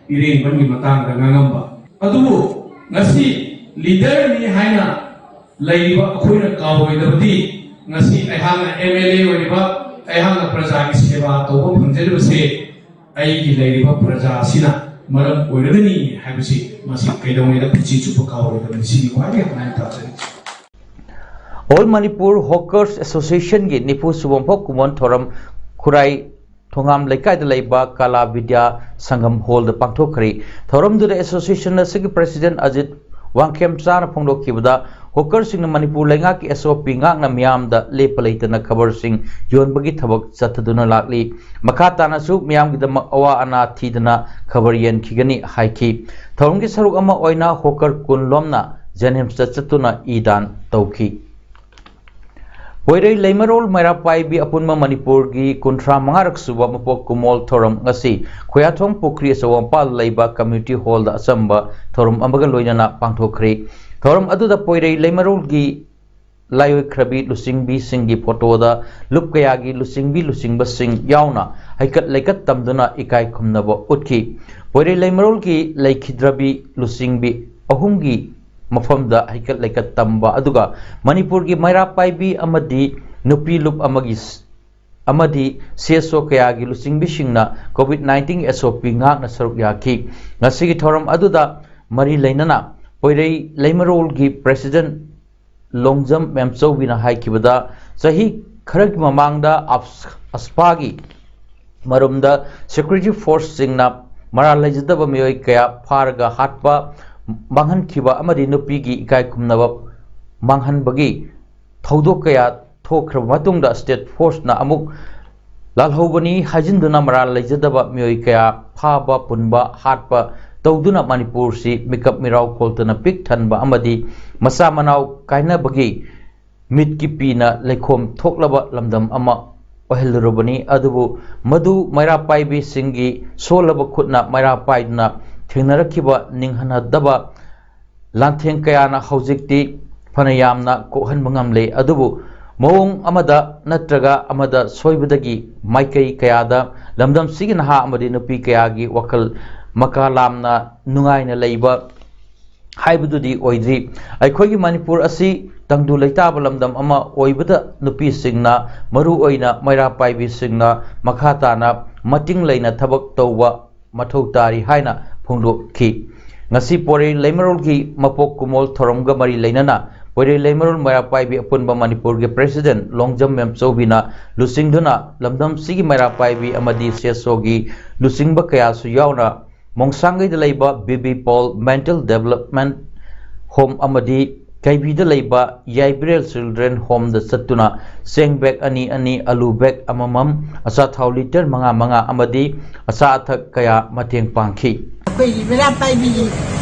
ꯏꯔꯦꯡꯕꯝꯒꯤ ꯃꯇꯥꯡꯗ ꯉꯥꯡꯉꯝꯕ꯫ ꯑꯗꯨꯕꯨ ꯉꯁꯤ ꯂꯤꯗꯔꯅꯤ ꯍꯥꯏꯅ ꯂꯩꯔꯤꯕ ꯑꯩꯈꯣꯏꯅ ꯀꯥꯎꯔꯣꯏꯗꯕꯗꯤ, ꯉꯁꯤ ꯑꯩꯍꯥꯛꯅ ꯑꯦꯝ ꯑꯦꯜ ꯑꯦ ꯑꯣꯏꯔꯤꯕ, ꯑꯩꯍꯥꯛꯅ ꯄ꯭ꯔꯖꯥꯒꯤ ꯁꯦꯕꯥ ꯇꯧꯕ ꯐꯪꯖꯔꯤꯕꯁꯦ ꯑꯩꯒꯤ ꯂꯩꯔꯤꯕ ꯄ꯭ꯔꯖꯥ ꯑꯁꯤꯅ ꯃꯔꯝ ꯑꯣꯏꯔꯒꯅꯤ ꯍꯥꯏꯕꯁꯤ ꯃꯁꯤ ꯀꯩꯗꯧꯉꯩꯗ ꯄꯨꯟꯁꯤ ꯆꯨꯞꯄ ꯀꯥꯎꯔꯣꯏꯗꯕꯅꯤ꯫ ꯁꯤꯅꯤ ꯈ꯭ꯋꯥꯏꯗꯒꯤ ꯍꯥꯟꯅ ꯑꯩꯅ ꯇꯥꯖꯔꯤꯁꯦ꯫ All Manipur Hawkers Association ꯒꯤ ꯅꯤꯐꯨ ꯁꯨꯕ ꯃꯄꯣꯛ ꯀꯨꯝꯑꯣꯟ ꯊꯧꯔꯝ ꯈꯨꯔꯥꯏ ꯊꯣꯉꯥꯝ ꯂꯩꯀꯥꯏꯗ ꯂꯩꯕ ꯀꯥꯂꯥ ꯕꯤꯗ꯭ꯌꯥ ꯁꯪꯒꯝ ꯍꯣꯜꯗ ꯄꯥꯡꯊꯣꯛꯈ꯭ꯔꯦ꯫ ꯊꯧꯔꯝꯗꯨꯗ ꯑꯦꯁꯣꯁꯤꯌꯦꯁꯟ ꯑꯁꯤꯒꯤ ꯄ꯭ꯔꯦꯁꯤꯗꯦꯟ ꯑꯖꯤꯠ ꯋꯥꯡꯈꯦꯝꯆꯥꯅ ꯐꯣꯡꯗꯣꯛꯈꯤꯕꯗ, ꯍꯣꯀꯔꯁꯤꯡꯅ ꯃꯅꯤꯄꯨꯔ ꯂꯩꯉꯥꯛꯀꯤ ꯑꯦꯁ ꯑꯣ ꯄꯤ ꯉꯥꯛꯅ ꯃꯤꯌꯥꯝꯗ ꯂꯦꯞꯄ ꯂꯩꯇꯅ ꯈꯕꯔꯁꯤꯡ ꯌꯣꯟꯕꯒꯤ ꯊꯕꯛ ꯆꯠꯊꯗꯨꯅ ꯂꯥꯛꯂꯤ꯫ ꯃꯈꯥ ꯇꯥꯅꯁꯨ ꯃꯤꯌꯥꯝꯒꯤꯗꯃꯛ ꯑꯋꯥ ꯑꯅꯥ ꯊꯤꯗꯅ ꯈꯕꯔ ꯌꯦꯟꯈꯤꯒꯅꯤ ꯍꯥꯏꯈꯤ꯫ ꯊꯧꯔꯝꯒꯤ ꯁꯔꯨꯛ ꯑꯃ ꯑꯣꯏꯅ ꯍꯣꯀꯔ ꯀꯨꯟ ꯂꯣꯝꯅ ꯖꯦꯅꯤꯝꯁꯇ ꯆꯠꯇꯨꯅ ꯏ ꯗꯥꯟ ꯇꯧꯈꯤ꯫ ꯄꯣꯏꯔꯩ ꯂꯩꯃꯔꯣꯜ ꯃꯩꯔꯥ ꯄꯥꯏꯕꯤ ꯑꯄꯨꯟꯕ ꯃꯅꯤꯄꯨꯔꯒꯤ ꯀꯨꯟꯊ꯭ꯔꯥ ꯃꯉꯥꯔꯛ ꯁꯨꯕ ꯃꯄꯣꯛ ꯀꯨꯝꯑꯣꯜ ꯊꯧꯔꯝ ꯉꯁꯤ ꯈꯨꯌꯥꯊꯣꯡ ꯄꯨꯈ꯭ꯔꯤ ꯑꯆꯧꯕ ꯃꯄꯥꯜꯗ ꯂꯩꯕ ꯀꯝꯃ꯭ꯌꯨꯅꯤꯇꯤ ꯍꯣꯜꯗ ꯑꯆꯝꯕ ꯊꯧꯔꯝ ꯑꯃꯒ ꯂꯣꯏꯅꯅ ꯄꯥꯡꯊꯣꯛꯈ꯭ꯔꯦ꯫ ꯊꯧꯔꯝ ꯑꯗꯨꯗ ꯄꯣꯏꯔꯩ ꯂꯩꯃꯔꯣꯜꯒꯤ ꯂꯥꯏꯑꯣꯏꯈ꯭ꯔꯕꯤ ꯂꯨꯆꯤꯡꯕꯤꯁꯤꯡꯒꯤ ꯐꯣꯇꯣꯗ ꯂꯨꯞ ꯀꯌꯥꯒꯤ ꯂꯨꯆꯤꯡꯕꯤ ꯂꯨꯆꯤꯡꯕꯁꯤꯡ ꯌꯥꯎꯅ ꯍꯩꯀꯠ ꯂꯩꯀꯠ ꯇꯝꯗꯨꯅ ꯏꯀꯥꯏ ꯈꯨꯝꯅꯕ ꯎꯠꯈꯤ꯫ ꯄꯣꯏꯔꯩ ꯂꯩꯃꯔꯣꯜꯒꯤ ꯂꯩꯈꯤꯗ꯭ꯔꯕꯤ ꯂꯨꯆꯤꯡꯕꯤ ꯑꯍꯨꯝꯒꯤ ꯃꯐꯝꯗ ꯍꯩꯀꯠ ꯂꯩꯀꯠ ꯇꯝꯕ ꯑꯗꯨꯒ ꯃꯅꯤꯄꯨꯔꯒꯤ ꯃꯩꯔꯥ ꯄꯥꯏꯕꯤ ꯑꯃꯗꯤ ꯅꯨꯄꯤ ꯂꯨꯞ ꯑꯃꯒꯤ ꯑꯃꯗꯤ ꯁꯤ ꯑꯦꯁ ꯑꯣ ꯀꯌꯥꯒꯤ ꯂꯨꯆꯤꯡꯕꯤꯁꯤꯡꯅ ꯀꯣꯚꯤꯗ ꯅꯥꯏꯟꯇꯤꯟ ꯑꯦꯁ ꯑꯣ ꯄꯤ ꯉꯥꯛꯅ ꯁꯔꯨꯛ ꯌꯥꯈꯤ꯫ ꯉꯁꯤꯒꯤ ꯊꯧꯔꯝ ꯑꯗꯨꯗ ꯃꯔꯤ ꯂꯩꯅꯅ ꯄꯣꯏꯔꯩ ꯂꯩꯃꯔꯣꯜꯒꯤ ꯄ꯭ꯔꯦꯁꯤꯗꯦꯟ ꯂꯣꯡꯖꯝ ꯃꯦꯝꯆꯧꯕꯤꯅ ꯍꯥꯏꯈꯤꯕꯗ, ꯆꯍꯤ ꯈꯔꯒꯤ ꯃꯃꯥꯡꯗ ꯑꯞꯁ-, ꯑꯁꯄꯥꯒꯤ ꯃꯔꯨꯝꯗ ꯁꯦꯀ꯭ꯌꯨꯔꯤꯇꯤ ꯐꯣꯔꯁꯁꯤꯡꯅ ꯃꯔꯥꯜ ꯂꯩꯖꯗꯕ ꯃꯤꯑꯣꯏ ꯀꯌꯥ ꯐꯥꯔꯒ ꯍꯥꯠꯄ, ꯃꯥꯡꯍꯟꯈꯤꯕ ꯑꯃꯗꯤ ꯅꯨꯄꯤꯒꯤ ꯏꯀꯥꯏ ꯈꯨꯝꯅꯕ ꯃꯥꯡꯍꯟꯕꯒꯤ ꯊꯧꯗꯣꯛ ꯀꯌꯥ ꯊꯣꯛꯈ꯭ꯔꯕ ꯃꯇꯨꯡꯗ ꯁ꯭ꯇꯦꯠ ꯐꯣꯔꯁꯅ ꯑꯃꯨꯛ ꯂꯥꯜꯍꯧꯕꯅꯤ ꯍꯥꯏꯖꯤꯟꯗꯨꯅ ꯃꯔꯥꯜ ꯂꯩꯖꯗꯕ ꯃꯤꯑꯣꯏ ꯀꯌꯥ ꯐꯥꯕ, ꯄꯨꯟꯕ, ꯍꯥꯠꯄ ꯇꯧꯗꯨꯅ ꯃꯅꯤꯄꯨꯔꯁꯤ ꯃꯤꯀꯞ ꯃꯤꯔꯥꯎ ꯈꯣꯜꯇꯅ ꯄꯤꯛ ꯊꯟꯕ ꯑꯃꯗꯤ ꯃꯆꯥ ꯃꯅꯥꯎ ꯀꯥꯏꯅꯕꯒꯤ ꯃꯤꯠꯀꯤ ꯄꯤꯅ ꯂꯩꯈꯣꯝ ꯊꯣꯛꯂꯕ ꯂꯝꯗꯝ ꯑꯃ ꯑꯣꯏꯍꯜꯂꯨꯔꯕꯅꯤ꯫ ꯑꯗꯨꯕꯨ ꯃꯗꯨ ꯃꯩꯔꯥ ꯄꯥꯏꯕꯤꯁꯤꯡꯒꯤ ꯁꯣꯜꯂꯕ ꯈꯨꯠꯅ ꯃꯩꯔꯥ ꯄꯥꯏꯗꯨꯅ ꯊꯦꯡꯅꯔꯛꯈꯤꯕ ꯅꯤꯡꯍꯟꯅꯗꯕ ꯂꯥꯟꯊꯦꯡ ꯀꯌꯥꯅ ꯍꯧꯖꯤꯛꯇꯤ ꯐꯅ ꯌꯥꯝꯅ ꯀꯣꯛꯍꯟꯕ ꯉꯝꯂꯦ꯫ ꯑꯗꯨꯕꯨ ꯃꯑꯣꯡ ꯑꯃꯗ ꯅꯠꯇ꯭ꯔꯒ ꯑꯃꯗ ꯁꯣꯏꯕꯗꯒꯤ ꯃꯥꯏꯀꯩ ꯀꯌꯥꯗ ꯂꯝꯗꯝꯁꯤꯒꯤ ꯅꯍꯥ ꯑꯃꯗꯤ ꯅꯨꯄꯤ ꯀꯌꯥꯒꯤ ꯋꯥꯈꯜ ꯃꯀꯥ ꯂꯥꯝꯅ ꯅꯨꯡꯉꯥꯏꯅ ꯂꯩꯕ ꯍꯥꯏꯕꯗꯨꯗꯤ ꯑꯣꯏꯗ꯭ꯔꯤ꯫ ꯑꯩꯈꯣꯏꯒꯤ ꯃꯅꯤꯄꯨꯔ ꯑꯁꯤ ꯇꯪꯗꯨ ꯂꯩꯇꯥꯕ ꯂꯝꯗꯝ ꯑꯃ ꯑꯣꯏꯕꯗ ꯅꯨꯄꯤꯁꯤꯡꯅ ꯃꯔꯨ ꯑꯣꯏꯅ ꯃꯩꯔꯥ ꯄꯥꯏꯕꯤꯁꯤꯡꯅ ꯃꯈꯥ ꯇꯥꯅ ꯃꯇꯤꯡ ꯂꯩꯅ ꯊꯕꯛ ꯇꯧꯕ ꯃꯊꯧ ꯇꯥꯔꯤ ꯍꯥꯏꯅ ꯐꯣꯡꯗꯣꯛꯈꯤ꯫ ꯉꯁꯤ ꯄꯣꯏꯔꯩ ꯂꯩꯃꯔꯣꯜꯒꯤ ꯃꯄꯣꯛ ꯀꯨꯝꯑꯣꯜ ꯊꯧꯔꯝꯒ ꯃꯔꯤ ꯂꯩꯅꯅ ꯄꯣꯏꯔꯩ ꯂꯩꯃꯔꯣꯜ ꯃꯩꯔꯥ ꯄꯥꯏꯕꯤ ꯑꯄꯨꯟꯕ ꯃꯅꯤꯄꯨꯔꯒꯤ ꯄ꯭ꯔꯦꯁꯤꯗꯦꯟꯠ ꯂꯣꯡꯖꯝ ꯃꯦꯝꯆꯧꯕꯤꯅ ꯂꯨꯆꯤꯡꯗꯨꯅ ꯂꯝꯗꯝꯁꯤꯒꯤ ꯃꯩꯔꯥ ꯄꯥꯏꯕꯤ ꯑꯃꯗꯤ ꯁꯦꯁꯣꯒꯤ ꯂꯨꯆꯤꯡꯕ ꯀꯌꯥꯁꯨ ꯌꯥꯎꯅ ꯃꯣꯡꯁꯥꯡꯒꯩꯗ ꯂꯩꯕ B B Paul mental development home ꯑꯃꯗꯤ ꯀꯩꯕꯤꯗ ꯂꯩꯕ ꯌꯥꯏꯕꯤꯔꯦꯜ ꯆꯤꯜꯗ꯭ꯔꯦꯟ ꯍꯣꯝꯗ ꯆꯠꯇꯨꯅ ꯆꯦꯡ ꯕꯦꯒ ꯑꯅꯤ ꯑꯅꯤ, ꯑꯂꯨ ꯕꯦꯒ ꯑꯃꯃꯝ, ꯑꯆꯥꯊꯥꯎ ꯂꯤꯇꯔ ꯃꯉꯥ ꯃꯉꯥ ꯑꯃꯗꯤ ꯑꯆꯥ ꯑꯊꯛ ꯀꯌꯥ ꯃꯇꯦꯡ ꯄꯥꯡꯈꯤ꯫ ꯑꯩꯈꯣꯏꯒꯤ ꯃꯩꯔꯥ ꯄꯥꯏꯕꯤꯒꯤ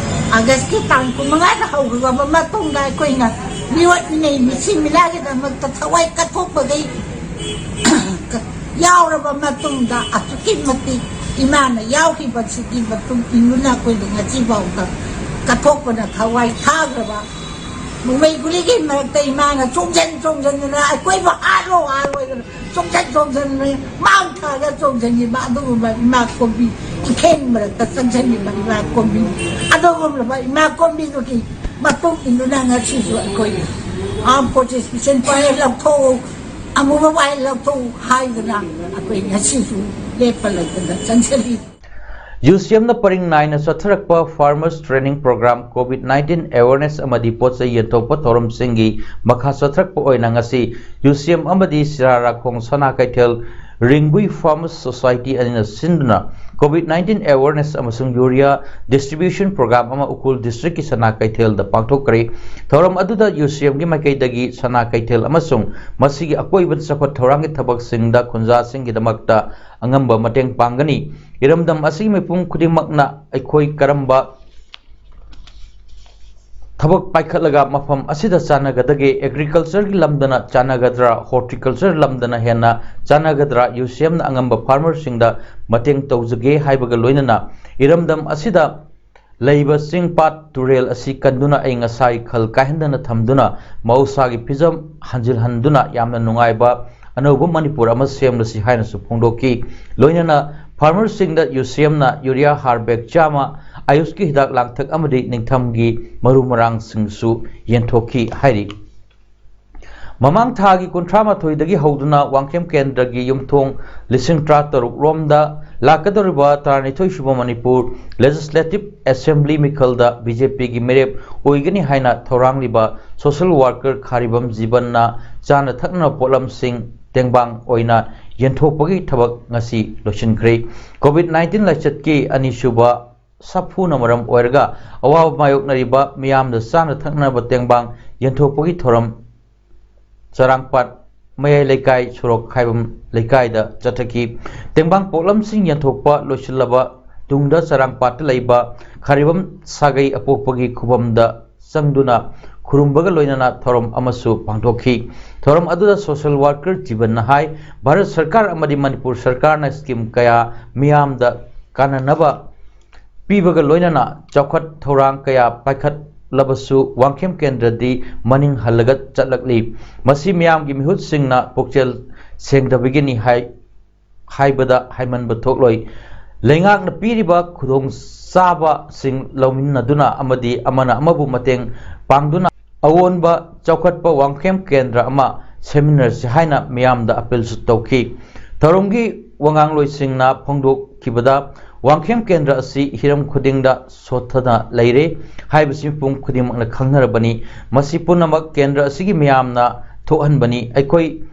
ꯑꯥꯒꯁꯀꯤ ꯇꯥꯡ ꯀꯨꯟꯃꯉꯥꯗ ꯍꯧꯈ꯭ꯔꯕ ꯃꯇꯨꯡꯗ ꯑꯩꯈꯣꯏꯅ ꯃꯤꯑꯣꯠ ꯃꯤꯅꯩ ꯃꯤꯁꯤ ꯃꯤꯅꯥꯒꯤꯗꯃꯛꯇ ꯊꯋꯥꯏ ꯀꯠꯊꯣꯛꯄꯈꯩ ꯌꯥꯎꯔꯕ ꯃꯇꯨꯡꯗ ꯑꯁꯨꯛꯀꯤ ꯃꯇꯤꯛ ꯏꯃꯥꯅ ꯌꯥꯎꯈꯤꯕꯁꯤꯒꯤ ꯃꯇꯨꯡ ꯏꯟꯗꯨꯅ ꯑꯩꯈꯣꯏꯅ ꯉꯁꯤ ꯐꯥꯎꯗ ꯀꯠꯊꯣꯛꯄꯅ ꯊꯋꯥꯏ ꯊꯥꯈ꯭ꯔꯕ ꯅꯣꯡꯃꯩ ꯒꯨꯂꯤꯒꯤ ꯃꯔꯛꯇ ꯏꯃꯥꯅ ꯆꯣꯡꯁꯤꯟ ꯆꯣꯡꯁꯤꯟꯗꯅ ꯑꯩꯈꯣꯏꯕꯨ ꯍꯥꯠꯂꯣ ꯍꯥꯠꯂꯣꯏꯗꯅ ꯆꯣꯡꯁꯤꯟ ꯆꯣꯡꯁꯤꯟꯗꯅ ꯃꯥꯡ ꯊꯥꯔꯒ ꯆꯣꯡꯁꯤꯟꯈꯤꯕ ꯑꯗꯨꯒꯨꯝꯕ ꯏꯃꯥ ꯀꯣꯝꯕꯤ, ꯏꯈꯦꯡ ꯃꯔꯛꯇ ꯆꯪꯁꯤꯟꯈꯤꯕ ꯏꯃꯥ ꯀꯣꯝꯕꯤ, ꯑꯗꯨꯒꯨꯝꯂꯕ ꯏꯃꯥ ꯀꯣꯝꯕꯤꯗꯨꯒꯤ ꯃꯇꯨꯡ ꯏꯟꯗꯨꯅ ꯉꯁꯤꯁꯨ ꯑꯩꯈꯣꯏ ꯑꯥꯔꯝ ꯐꯣꯔꯁꯦꯁ ꯃꯤꯁꯟ ꯄꯥꯏꯔ ꯂꯧꯊꯣꯛꯎ, ꯑꯃꯨꯕ ꯄꯥꯏꯔ ꯂꯧꯊꯣꯛꯎ ꯍꯥꯏꯗꯅ ꯑꯩꯈꯣꯏ ꯉꯁꯤꯁꯨ ꯂꯦꯞꯄ ꯂꯩꯇꯅ ꯆꯪꯁꯤꯜꯂꯤ꯫ ꯌꯨ ꯁꯤ ꯑꯦꯝꯅ ꯄꯔꯤꯡ ꯅꯥꯏꯅ ꯆꯠꯊꯔꯛꯄ farmers training programme, COVID nineteen awareness ꯑꯃꯗꯤ ꯄꯣꯠ ꯆꯩ ꯌꯦꯟꯊꯣꯛꯄ ꯊꯧꯔꯝꯁꯤꯡꯒꯤ ꯃꯈꯥ ꯆꯠꯊꯔꯛꯄ ꯑꯣꯏꯅ ꯉꯁꯤ ꯌꯨ ꯁꯤ ꯑꯦꯝ ꯑꯃꯗꯤ ꯁꯤꯔꯥꯔꯥꯈꯣꯡ ꯁꯅꯥ ꯀꯩꯊꯦꯜ ꯔꯤꯡꯒꯨꯏ ꯐꯥꯔꯃꯔꯁ ꯁꯣꯁꯥꯏꯇꯤ ꯑꯅꯤꯅ ꯁꯤꯟꯗꯨꯅ ꯀꯣꯚꯤꯗ ꯅꯥꯏꯟꯇꯤꯟ ꯑꯦꯋꯦꯔꯅꯦꯁ ꯑꯃꯁꯨꯡ ꯌꯨꯔꯤꯌꯥ ꯗꯤꯁꯇ꯭ꯔꯤꯕ꯭ꯌꯨꯁꯟ ꯄ꯭ꯔꯣꯒ꯭ꯔꯥꯝ ꯑꯃ ꯎꯈ꯭ꯔꯨꯜ ꯗꯤꯁꯇ꯭ꯔꯤꯛꯀꯤ ꯁꯅꯥ ꯀꯩꯊꯦꯜꯗ ꯄꯥꯡꯊꯣꯛꯈ꯭ꯔꯦ꯫ ꯊꯧꯔꯝ ꯑꯗꯨꯗ ꯌꯨ ꯁꯤ ꯑꯦꯝꯒꯤ ꯃꯥꯏꯀꯩꯗꯒꯤ ꯁꯅꯥ ꯀꯩꯊꯦꯜ ꯑꯃꯁꯨꯡ ꯃꯁꯤꯒꯤ ꯑꯀꯣꯏꯕꯗ ꯆꯥꯎꯈꯠ ꯊꯧꯔꯥꯡꯒꯤ ꯊꯕꯛꯁꯤꯡꯗ ꯈꯨꯟꯖꯥꯁꯤꯡꯒꯤꯗꯃꯛꯇ ꯑꯉꯝꯕ ꯃꯇꯦꯡ ꯄꯥꯡꯒꯅꯤ꯫ ꯏꯔꯝꯗꯝ ꯑꯁꯤꯒꯤ ꯃꯤꯄꯨꯝ ꯈꯨꯗꯤꯡꯃꯛꯅ ꯑꯩꯈꯣꯏ ꯀꯔꯝꯕ ꯊꯕꯛ ꯄꯥꯏꯈꯠꯂꯒ ꯃꯐꯝ ꯑꯁꯤꯗ ꯆꯥꯟꯅꯒꯗꯒꯦ? ꯑꯦꯒ꯭ꯔꯤꯀꯜꯆꯔꯒꯤ ꯂꯝꯗꯅ ꯆꯥꯟꯅꯒꯗ꯭ꯔꯥ? ꯍꯣꯔꯇꯤꯀꯜꯆꯔ ꯂꯝꯗꯅ ꯍꯦꯟꯅ ꯆꯥꯟꯅꯒꯗ꯭ꯔꯥ? ꯌꯨ ꯁꯤ ꯑꯦꯝꯅ ꯑꯉꯝꯕ ꯐꯥꯔꯃꯔꯁꯤꯡꯗ ꯃꯇꯦꯡ ꯇꯧꯖꯒꯦ ꯍꯥꯏꯕꯒ ꯂꯣꯏꯅꯅ ꯏꯔꯝꯗꯝ ꯑꯁꯤꯗ ꯂꯩꯕ ꯆꯤꯡ ꯄꯥꯠ ꯇꯨꯔꯦꯜ ꯑꯁꯤ ꯀꯟꯗꯨꯅ ꯑꯏꯪ ꯑꯁꯥꯒꯤ ꯈꯜ ꯀꯥꯏꯍꯟꯗꯅ ꯊꯝꯗꯨꯅ ꯃꯍꯧꯁꯥꯒꯤ ꯐꯤꯖꯝ ꯍꯟꯖꯤꯜꯍꯟꯗꯨꯅ ꯌꯥꯝꯅ ꯅꯨꯡꯉꯥꯏꯕ ꯑꯅꯧꯕ ꯃꯅꯤꯄꯨꯔ ꯑꯃ ꯁꯦꯝꯂꯁꯤ ꯍꯥꯏꯅꯁꯨ ꯐꯣꯡꯗꯣꯛꯈꯤ꯫ ꯂꯣꯏꯅꯅ ꯐꯥꯔꯃꯔꯁꯤꯡꯗ ꯌꯨ ꯁꯤ ꯑꯦꯝꯅ ꯌꯨꯔꯤꯌꯥ ꯍꯥꯔ ꯕꯦꯒ ꯆꯥꯝꯃ, ꯑꯌꯨꯁꯀꯤ ꯍꯤꯗꯥꯛ ꯂꯥꯡꯊꯛ ꯑꯃꯗꯤ ꯅꯤꯡꯊꯝꯒꯤ ꯃꯔꯨ ꯃꯔꯥꯡꯁꯤꯡꯁꯨ ꯌꯦꯟꯊꯣꯛꯈꯤ ꯍꯥꯏꯔꯤ꯫ ꯃꯃꯥꯡ ꯊꯥꯒꯤ ꯀꯨꯟꯊ꯭ꯔꯥ ꯃꯥꯊꯣꯏꯗꯒꯤ ꯍꯧꯗꯨꯅ ꯋꯥꯡꯈꯦꯝ ꯀꯦꯟꯗ꯭ꯔꯒꯤ ꯌꯨꯝꯊꯣꯡ ꯂꯤꯁꯤꯡ ꯇꯔꯥ ꯇꯔꯨꯛ ꯔꯣꯝꯗ ꯂꯥꯛꯀꯗꯧꯔꯤꯕ ꯇꯔꯥꯅꯤꯊꯣꯏ ꯁꯨꯕ ꯃꯅꯤꯄꯨꯔ ꯂꯦꯖꯤꯁꯂꯦꯇꯤꯚ ꯑꯦꯁꯦꯝꯕ꯭ꯂꯤ ꯃꯤꯈꯜꯗ ꯕꯤ ꯖꯦ ꯄꯤꯒꯤ ꯃꯤꯔꯦꯞ ꯑꯣꯏꯒꯅꯤ ꯍꯥꯏꯅ ꯊꯧꯔꯥꯡꯂꯤꯕ ꯁꯣꯁꯦꯜ ꯋꯥꯔꯀꯔ ꯈꯥꯔꯤꯕꯝ ꯖꯤꯕꯟꯅ ꯆꯥꯅ ꯊꯛꯅꯕ ꯄꯣꯠꯂꯝꯁꯤꯡ ꯇꯦꯡꯕꯥꯡ ꯑꯣꯏꯅ ꯌꯦꯟꯊꯣꯛꯄꯒꯤ ꯊꯕꯛ ꯉꯁꯤ ꯂꯣꯏꯁꯤꯟꯈ꯭ꯔꯦ꯫ ꯀꯣꯚꯤꯗ ꯅꯥꯏꯟꯇꯤꯟ ꯂꯥꯏꯆꯠꯀꯤ ꯑꯅꯤꯁꯨꯕ ꯁꯥꯐꯨꯅ ꯃꯔꯝ ꯑꯣꯏꯔꯒ ꯑꯋꯥꯕ ꯃꯥꯌꯣꯛꯅꯔꯤꯕ ꯃꯤꯌꯥꯝꯗ ꯆꯥꯅ ꯊꯛꯅꯕ ꯇꯦꯡꯕꯥꯡ ꯌꯦꯟꯊꯣꯛꯄꯒꯤ ꯊꯧꯔꯝ ꯆꯔꯥꯡꯄꯥꯠ ꯃꯌꯥꯏ ꯂꯩꯀꯥꯏ ꯁꯣꯔꯣꯛ ꯈꯥꯏꯕꯝ ꯂꯩꯀꯥꯏꯗ ꯆꯠꯊꯈꯤ꯫ ꯇꯦꯡꯕꯥꯡ ꯄꯣꯠꯂꯝꯁꯤꯡ ꯌꯦꯟꯊꯣꯛꯄ ꯂꯣꯏꯁꯤꯜꯂꯕ ꯇꯨꯡꯗ ꯆꯔꯥꯡꯄꯥꯠꯇ ꯂꯩꯕ ꯈꯥꯔꯤꯕꯝ ꯁꯥꯒꯩ ꯑꯄꯣꯛꯄꯒꯤ ꯈꯨꯕꯝꯗ ꯆꯪꯗꯨꯅ ꯈꯨꯔꯨꯝꯕꯒ ꯂꯣꯏꯅꯅ ꯊꯧꯔꯝ ꯑꯃꯁꯨ ꯄꯥꯡꯊꯣꯛꯈꯤ꯫ ꯊꯧꯔꯝ ꯑꯗꯨꯗ ꯁꯣꯁꯦꯜ ꯋꯥꯔꯀꯔ ꯖꯤꯕꯟꯅ ꯍꯥꯏ, ꯚꯥꯔꯠ ꯁꯔꯀꯥꯔ ꯑꯃꯗꯤ ꯃꯅꯤꯄꯨꯔ ꯁꯔꯀꯥꯔꯅ ꯁ꯭ꯀꯤꯝ ꯀꯌꯥ ꯃꯤꯌꯥꯝꯗ ꯀꯥꯟꯅꯅꯕ ꯄꯤꯕꯒ ꯂꯣꯏꯅꯅ ꯆꯥꯎꯈꯠ ꯊꯧꯔꯥꯡ ꯀꯌꯥ ꯄꯥꯏꯈꯠꯂꯕꯁꯨ ꯋꯥꯡꯈꯦꯝ ꯀꯦꯟꯗ꯭ꯔꯗꯤ ꯃꯅꯤꯡ ꯍꯜꯂꯒ ꯆꯠꯂꯛꯂꯤ꯫ ꯃꯁꯤ ꯃꯤꯌꯥꯝꯒꯤ ꯃꯤꯍꯨꯠꯁꯤꯡꯅ ꯄꯨꯛꯆꯦꯜ ꯁꯦꯡꯗꯕꯒꯤꯅꯤ ꯍꯥꯏ-, ꯍꯥꯏꯕꯗ ꯍꯥꯏꯃꯟꯕ ꯊꯣꯛꯂꯣꯏ꯫ ꯂꯩꯉꯥꯛꯅ ꯄꯤꯔꯤꯕ ꯈꯨꯗꯣꯡꯆꯥꯕꯁꯤꯡ ꯂꯧꯃꯤꯟꯅꯗꯨꯅ ꯑꯃꯗꯤ ꯑꯃꯅ ꯑꯃꯕꯨ ꯃꯇꯦꯡ ꯄꯥꯡꯗꯨꯅ ꯑꯑꯣꯟꯕ ꯆꯥꯎꯈꯠꯄ ꯋꯥꯡꯈꯦꯝ ꯀꯦꯟꯗ꯭ꯔ ꯑꯃ ꯁꯦꯝꯃꯤꯟꯅꯔꯁꯤ ꯍꯥꯏꯅ ꯃꯤꯌꯥꯝꯗ ꯑꯄꯤꯜꯁꯨ ꯇꯧꯈꯤ꯫ ꯊꯧꯔꯝꯒꯤ ꯋꯥꯉꯥꯡꯂꯣꯏꯁꯤꯡꯅ ꯐꯣꯡꯗꯣꯛꯈꯤꯕꯗ, ꯋꯥꯡꯈꯦꯝ ꯀꯦꯟꯗ꯭ꯔ ꯑꯁꯤ ꯍꯤꯔꯝ ꯈꯨꯗꯤꯡꯗ ꯁꯣꯠꯊꯅ ꯂꯩꯔꯦ ꯍꯥꯏꯕꯁꯤ ꯃꯤꯄꯨꯝ ꯈꯨꯗꯤꯡꯃꯛꯅ ꯈꯪꯅꯔꯕꯅꯤ꯫ ꯃꯁꯤ ꯄꯨꯝꯅꯃꯛ ꯀꯦꯟꯗ꯭ꯔ ꯑꯁꯤꯒꯤ ꯃꯤꯌꯥꯝꯅ ꯊꯣꯛꯍꯟꯕꯅꯤ꯫ ꯑꯩꯈꯣꯏ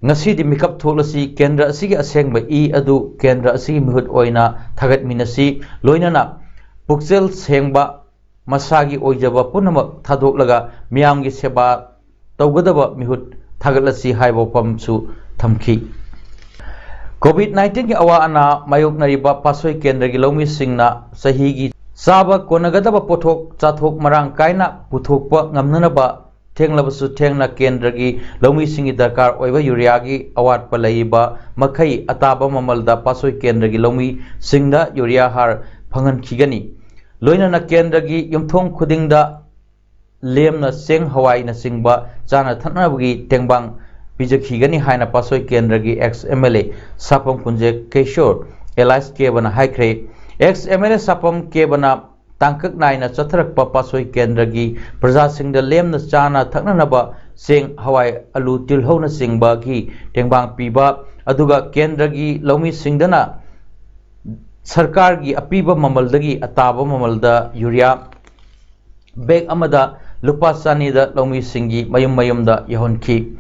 ꯉꯁꯤꯗꯤ ꯃꯤꯀꯞ ꯊꯣꯛꯂꯁꯤ, ꯀꯦꯟꯗ꯭ꯔ ꯑꯁꯤꯒꯤ ꯑꯁꯦꯡꯕ ꯏ ꯑꯗꯨ ꯀꯦꯟꯗ꯭ꯔ ꯑꯁꯤꯒꯤ ꯃꯤꯍꯨꯠ ꯑꯣꯏꯅ ꯊꯥꯒꯠꯃꯤꯟꯅꯁꯤ, ꯂꯣꯏꯅꯅ ꯄꯨꯛꯆꯦꯜ ꯁꯦꯡꯕ, ꯃꯁꯥꯒꯤ ꯑꯣꯏꯖꯕ ꯄꯨꯝꯅꯃꯛ ꯊꯥꯗꯣꯛꯂꯒ ꯃꯤꯌꯥꯝꯒꯤ ꯁꯦꯕꯥ ꯇꯧꯒꯗꯕ ꯃꯤꯍꯨꯠ ꯊꯥꯒꯠꯂꯁꯤ ꯍꯥꯏꯕ ꯋꯥꯐꯝꯁꯨ ꯊꯝꯈꯤ꯫ ꯀꯣꯚꯤꯗ ꯅꯥꯏꯟꯇꯤꯟꯒꯤ ꯑꯋꯥ ꯑꯅꯥ ꯃꯥꯌꯣꯛꯅꯔꯤꯕ ꯄꯥꯠꯁꯣꯏ ꯀꯦꯟꯗ꯭ꯔꯒꯤ ꯂꯧꯃꯤꯁꯤꯡꯅ ꯆꯍꯤꯒꯤ ꯆꯥꯕ ꯀꯣꯟꯅꯒꯗꯕ ꯄꯣꯠꯊꯣꯛ ꯆꯥꯊꯣꯛ ꯃꯔꯥꯡ ꯀꯥꯏꯅ ꯄꯨꯊꯣꯛꯄ ꯉꯝꯅꯅꯕ ꯊꯦꯡꯂꯕꯁꯨ ꯊꯦꯡꯅ ꯀꯦꯟꯗ꯭ꯔꯒꯤ ꯂꯧꯃꯤꯁꯤꯡꯒꯤ ꯗꯔꯀꯥꯔ ꯑꯣꯏꯕ ꯌꯨꯔꯤꯌꯥꯒꯤ ꯑꯋꯥꯠꯄ ꯂꯩꯔꯤꯕ ꯃꯈꯩ ꯑꯇꯥꯕ ꯃꯃꯜꯗ ꯄꯥꯠꯁꯣꯏ ꯀꯦꯟꯗ꯭ꯔꯒꯤ ꯂꯧꯃꯤꯁꯤꯡꯗ ꯌꯨꯔꯤꯌꯥ ꯍꯥꯔ ꯐꯪꯍꯟꯈꯤꯒꯅꯤ꯫ ꯂꯣꯏꯅꯅ ꯀꯦꯟꯗ꯭ꯔꯒꯤ ꯌꯨꯝꯊꯣꯡ ꯈꯨꯗꯤꯡꯗ ꯂꯦꯝꯅ ꯆꯦꯡ, ꯍꯋꯥꯏꯅꯆꯤꯡꯕ ꯆꯥꯅ ꯊꯛꯅꯕꯒꯤ ꯇꯦꯡꯕꯥꯡ ꯄꯤꯖꯈꯤꯒꯅꯤ ꯍꯥꯏꯅ ꯄꯥꯠꯁꯣꯏ ꯀꯦꯟꯗ꯭ꯔꯒꯤ ex M L A ꯁꯥꯄꯝ ꯀꯨꯟꯖꯦ ꯀꯦꯁꯣꯔ alias ꯀꯦꯕꯅ ꯍꯥꯏꯈ꯭ꯔꯦ꯫ Ex M L A ꯁꯥꯄꯝ ꯀꯦꯕꯅ ꯇꯥꯡꯀꯛ ꯅꯥꯏꯅ ꯆꯠꯊꯔꯛꯄ ꯄꯥꯠꯁꯣꯏ ꯀꯦꯟꯗ꯭ꯔꯒꯤ ꯄ꯭ꯔꯖꯥꯁꯤꯡꯗ ꯂꯦꯝꯅ ꯆꯥꯅ ꯊꯛꯅꯅꯕ ꯆꯦꯡ, ꯍꯋꯥꯏ, ꯑꯂꯨ, ꯇꯤꯜꯍꯧꯅꯆꯤꯡꯕꯒꯤ ꯇꯦꯡꯕꯥꯡ ꯄꯤꯕ, ꯑꯗꯨꯒ ꯀꯦꯟꯗ꯭ꯔꯒꯤ ꯂꯧꯃꯤꯁꯤꯡꯗꯅ ꯁꯔꯀꯥꯔꯒꯤ ꯑꯄꯤꯕ ꯃꯃꯜꯗꯒꯤ ꯑꯇꯥꯕ ꯃꯃꯜꯗ ꯌꯨꯔꯤꯌꯥ ꯕꯦꯒ ꯑꯃꯗ ꯂꯨꯄꯥ ꯆꯅꯤꯗ ꯂꯧꯃꯤꯁꯤꯡꯒꯤ ꯃꯌꯨꯝ ꯃꯌꯨꯝꯗ ꯌꯧꯍꯟꯈꯤ꯫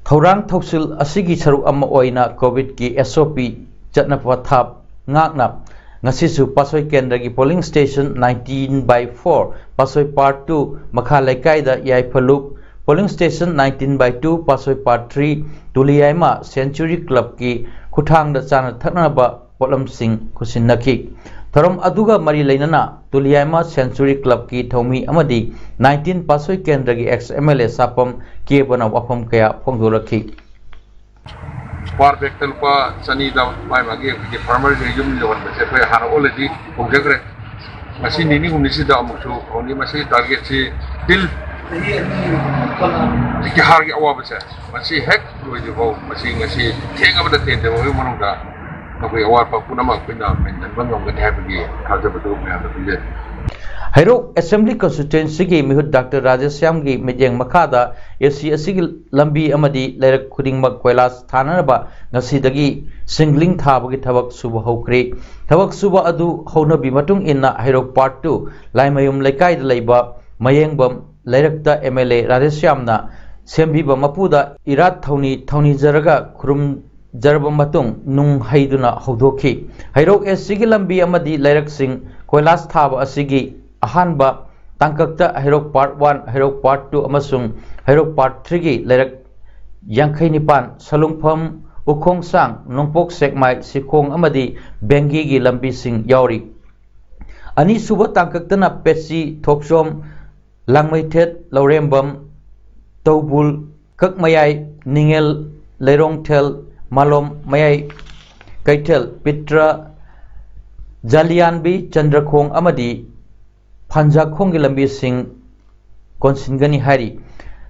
ꯊꯧꯔꯥꯡ ꯊꯧꯁꯤꯜ ꯑꯁꯤꯒꯤ ꯁꯔꯨꯛ ꯑꯃ ꯑꯣꯏꯅ ꯀꯣꯚꯤꯗꯀꯤ S O P ꯆꯠꯅ ꯄꯊꯥꯞ ꯉꯥꯛꯅ ꯉꯁꯤꯁꯨ ꯄꯥꯠꯁꯣꯏ ꯀꯦꯟꯗ꯭ꯔꯒꯤ polling station nineteen by four, Patsoi part two, ꯃꯈꯥ ꯂꯩꯀꯥꯏꯗ ꯌꯥꯏꯐꯂꯨꯞ, polling station nineteen by two, Patsoi part three, ꯇꯨꯂꯤꯌꯥꯏꯃ Century Clubꯀꯤ ꯈꯨꯠꯊꯥꯡꯗ ꯆꯥꯅ ꯊꯛꯅꯕ ꯄꯣꯠꯂꯝꯁꯤꯡ ꯈꯨꯠꯁꯤꯟꯅꯈꯤ꯫ ꯊꯧꯔꯝ ꯑꯗꯨꯒ ꯃꯔꯤ ꯂꯩꯅꯅ ꯇꯨꯂꯤꯌꯥꯏꯃ Century Clubꯀꯤ ꯊꯧꯃꯤ ꯑꯃꯗꯤ nineteen ꯄꯥꯠꯁꯣꯏ ꯀꯦꯟꯗ꯭ꯔꯒꯤ ex M L A ꯁꯥꯄꯝ ꯀꯦꯕꯅ ꯋꯥꯐꯝ ꯀꯌꯥ ꯐꯣꯡꯗꯣꯔꯛꯈꯤ꯫ Per bagꯇ ꯂꯨꯄꯥ ꯆꯅꯤꯗ ꯃꯥꯏ ꯃꯥꯒꯤ ꯑꯩꯈꯣꯏꯒꯤ farmerꯁꯤꯡ ꯌꯨꯝ ꯌꯧꯍꯟꯕꯁꯦ ꯑꯩꯈꯣꯏ ꯍꯥꯟꯅ already ꯍꯧꯖꯈ꯭ꯔꯦ꯫ ꯉꯁꯤ ꯅꯤꯅꯤ ꯍꯨꯝꯅꯤꯁꯤꯗ ꯑꯃꯨꯛꯁꯨ ꯍꯧꯅꯤ꯫ ꯃꯁꯤ targetꯁꯤ till ꯍꯧꯖꯤꯛꯀꯤ ꯍꯥꯔꯒꯤ ꯑꯋꯥꯕꯁꯦ ꯃꯁꯤ ꯍꯦꯛ ꯂꯣꯏꯗ꯭ꯔꯤꯐꯥꯎ, ꯃꯁꯤ ꯉꯁꯤ ꯊꯦꯡꯉꯕꯗ ten day ꯐꯥꯎꯒꯤ ꯃꯅꯨꯡꯗ ꯃꯈꯣꯏ ꯑꯋꯥꯠꯄ ꯄꯨꯝꯅꯃꯛ ꯑꯩꯈꯣꯏꯅ ꯃꯦꯟꯁꯤꯟꯕ ꯉꯝꯒꯅꯤ ꯍꯥꯏꯕꯒꯤ ꯊꯥꯖꯕꯗꯨ ꯃꯌꯥꯝꯗ ꯄꯤꯖꯔꯤ꯫ ꯍꯩꯔꯣꯛ Assembly Constituencyꯒꯤ ꯃꯤꯍꯨꯠ Doctor ꯔꯥꯙꯦꯁ꯭ꯌꯥꯝꯒꯤ ꯃꯤꯠꯌꯦꯡ ꯃꯈꯥꯗ A C ꯑꯁꯤꯒꯤ ꯂꯝꯕꯤ ꯑꯃꯗꯤ ꯂꯩꯔꯛ ꯈꯨꯗꯤꯡꯃꯛ ꯀꯣꯏꯂꯥꯁ ꯊꯥꯅꯅꯕ ꯉꯁꯤꯗꯒꯤ ꯁꯤꯡꯂꯤꯡ ꯊꯥꯕꯒꯤ ꯊꯕꯛ ꯁꯨꯕ ꯍꯧꯈ꯭ꯔꯦ꯫ ꯊꯕꯛ ꯁꯨꯕ ꯑꯗꯨ ꯍꯧꯅꯕꯤ ꯃꯇꯨꯡ ꯏꯟꯅ ꯍꯩꯔꯣꯛ part two ꯂꯥꯏꯃꯌꯨꯝ ꯂꯩꯀꯥꯏꯗ ꯂꯩꯕ ꯃꯌꯦꯡꯕꯝ ꯂꯩꯔꯛꯇ M L A ꯔꯥꯙꯦꯁ꯭ꯌꯥꯝꯅ ꯁꯦꯝꯕꯤꯕ ꯃꯄꯨꯗ ꯏꯔꯥꯠ ꯊꯧꯅꯤ ꯊꯧꯅꯤꯖꯔꯒ ꯈꯨꯔꯨꯝꯖꯔꯕ ꯃꯇꯨꯡ ꯅꯨꯡ ꯍꯩꯗꯨꯅ ꯍꯧꯗꯣꯛꯈꯤ꯫ ꯍꯩꯔꯣꯛ A Cꯒꯤ ꯂꯝꯕꯤ ꯑꯃꯗꯤ ꯂꯩꯔꯛꯁꯤꯡ ꯀꯣꯏꯂꯥꯁ ꯊꯥꯕ ꯑꯁꯤꯒꯤ ꯑꯍꯥꯟꯕ ꯇꯥꯡꯀꯛꯇ ꯍꯩꯔꯣꯛ part one, ꯍꯩꯔꯣꯛ part two ꯑꯃꯁꯨꯡ ꯍꯩꯔꯣꯛ part threeꯒꯤ ꯂꯩꯔꯛ ꯌꯥꯡꯈꯩ ꯅꯤꯄꯥꯟ, ꯁꯂꯨꯡꯐꯝ, ꯎꯈꯣꯡꯁꯥꯡ, ꯅꯣꯡꯄꯣꯛ ꯁꯦꯛꯃꯥꯏ, ꯁꯤꯈꯣꯡ ꯑꯃꯗꯤ ꯕꯦꯡꯒꯤꯒꯤ ꯂꯝꯕꯤꯁꯤꯡ ꯌꯥꯎꯔꯤ꯫ ꯑꯅꯤꯁꯨꯕ ꯇꯥꯡꯀꯛꯇꯅ ꯄꯦꯠꯁꯤ, ꯊꯣꯛꯆꯣꯝ, ꯂꯥꯡꯃꯩꯊꯦꯠ, ꯂꯧꯔꯦꯝꯕꯝ, ꯇꯧꯕꯨꯜ, ꯀꯛꯃꯌꯥꯏ, ꯅꯤꯡꯉꯦꯜ, ꯂꯩꯔꯣꯡꯊꯦꯜ, ꯃꯥꯂꯣꯝ ꯃꯌꯥꯏ, ꯀꯩꯊꯦꯜ, ꯄꯤꯇ꯭ꯔ, ꯖꯥꯂꯤꯌꯥꯟꯕꯤ, ꯆꯟꯗ꯭ꯔꯈꯣꯡ ꯑꯃꯗꯤ ꯐꯥꯟꯖꯥꯈꯣꯡꯒꯤ ꯂꯝꯕꯤꯁꯤꯡ ꯀꯣꯟꯁꯤꯟꯒꯅꯤ ꯍꯥꯏꯔꯤ꯫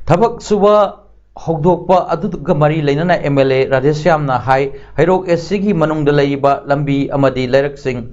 ꯊꯕꯛ ꯁꯨꯕ ꯍꯧꯗꯣꯛꯄ ꯑꯗꯨꯒ ꯃꯔꯤ ꯂꯩꯅꯅ ꯑꯦꯝ ꯑꯦꯜ ꯑꯦ ꯔꯥꯙꯦꯁ꯭ꯌꯥꯝꯅ ꯍꯥꯏ, ꯍꯩꯔꯣꯛ ꯑꯦ ꯁꯤꯒꯤ ꯃꯅꯨꯡꯗ ꯂꯩꯔꯤꯕ ꯂꯝꯕꯤ ꯑꯃꯗꯤ ꯂꯩꯔꯛꯁꯤꯡ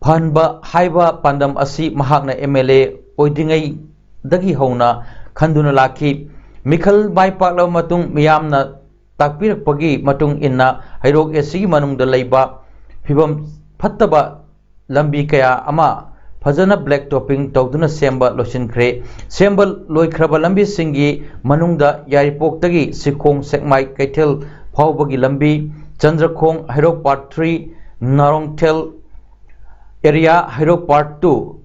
ꯐꯍꯟꯕ ꯍꯥꯏꯕ ꯄꯥꯟꯗꯝ ꯑꯁꯤ ꯃꯍꯥꯛꯅ ꯑꯦꯝ ꯑꯦꯜ ꯑꯦ ꯑꯣꯏꯗ꯭ꯔꯤꯉꯩꯗꯒꯤ ꯍꯧꯅ ꯈꯟꯗꯨꯅ ꯂꯥꯛꯈꯤ꯫ ꯃꯤꯈꯜ ꯃꯥꯏ ꯄꯥꯛꯂꯕ ꯃꯇꯨꯡ ꯃꯤꯌꯥꯝꯅ ꯇꯥꯛꯄꯤꯔꯛꯄꯒꯤ ꯃꯇꯨꯡ ꯏꯟꯅ ꯍꯩꯔꯣꯛ ꯑꯦ ꯁꯤꯒꯤ ꯃꯅꯨꯡꯗ ꯂꯩꯕ ꯐꯤꯕꯝ ꯐꯠꯇꯕ ꯂꯝꯕꯤ ꯀꯌꯥ ꯑꯃ ꯐꯖꯅ ꯕ꯭ꯂꯦꯛ ꯇꯣꯞꯄꯤꯡ ꯇꯧꯗꯨꯅ ꯁꯦꯝꯕ ꯂꯣꯏꯁꯤꯟꯈ꯭ꯔꯦ꯫ ꯁꯦꯝꯕ ꯂꯣꯏꯈ꯭ꯔꯕ ꯂꯝꯕꯤꯁꯤꯡꯒꯤ ꯃꯅꯨꯡꯗ ꯌꯥꯏꯔꯤꯄꯣꯛꯇꯒꯤ ꯁꯤꯈꯣꯡ ꯁꯦꯛꯃꯥꯏ ꯀꯩꯊꯦꯜ ꯐꯥꯎꯕꯒꯤ ꯂꯝꯕꯤ, Chandrakhong Heirok part three, Narongthel area Heirok part two,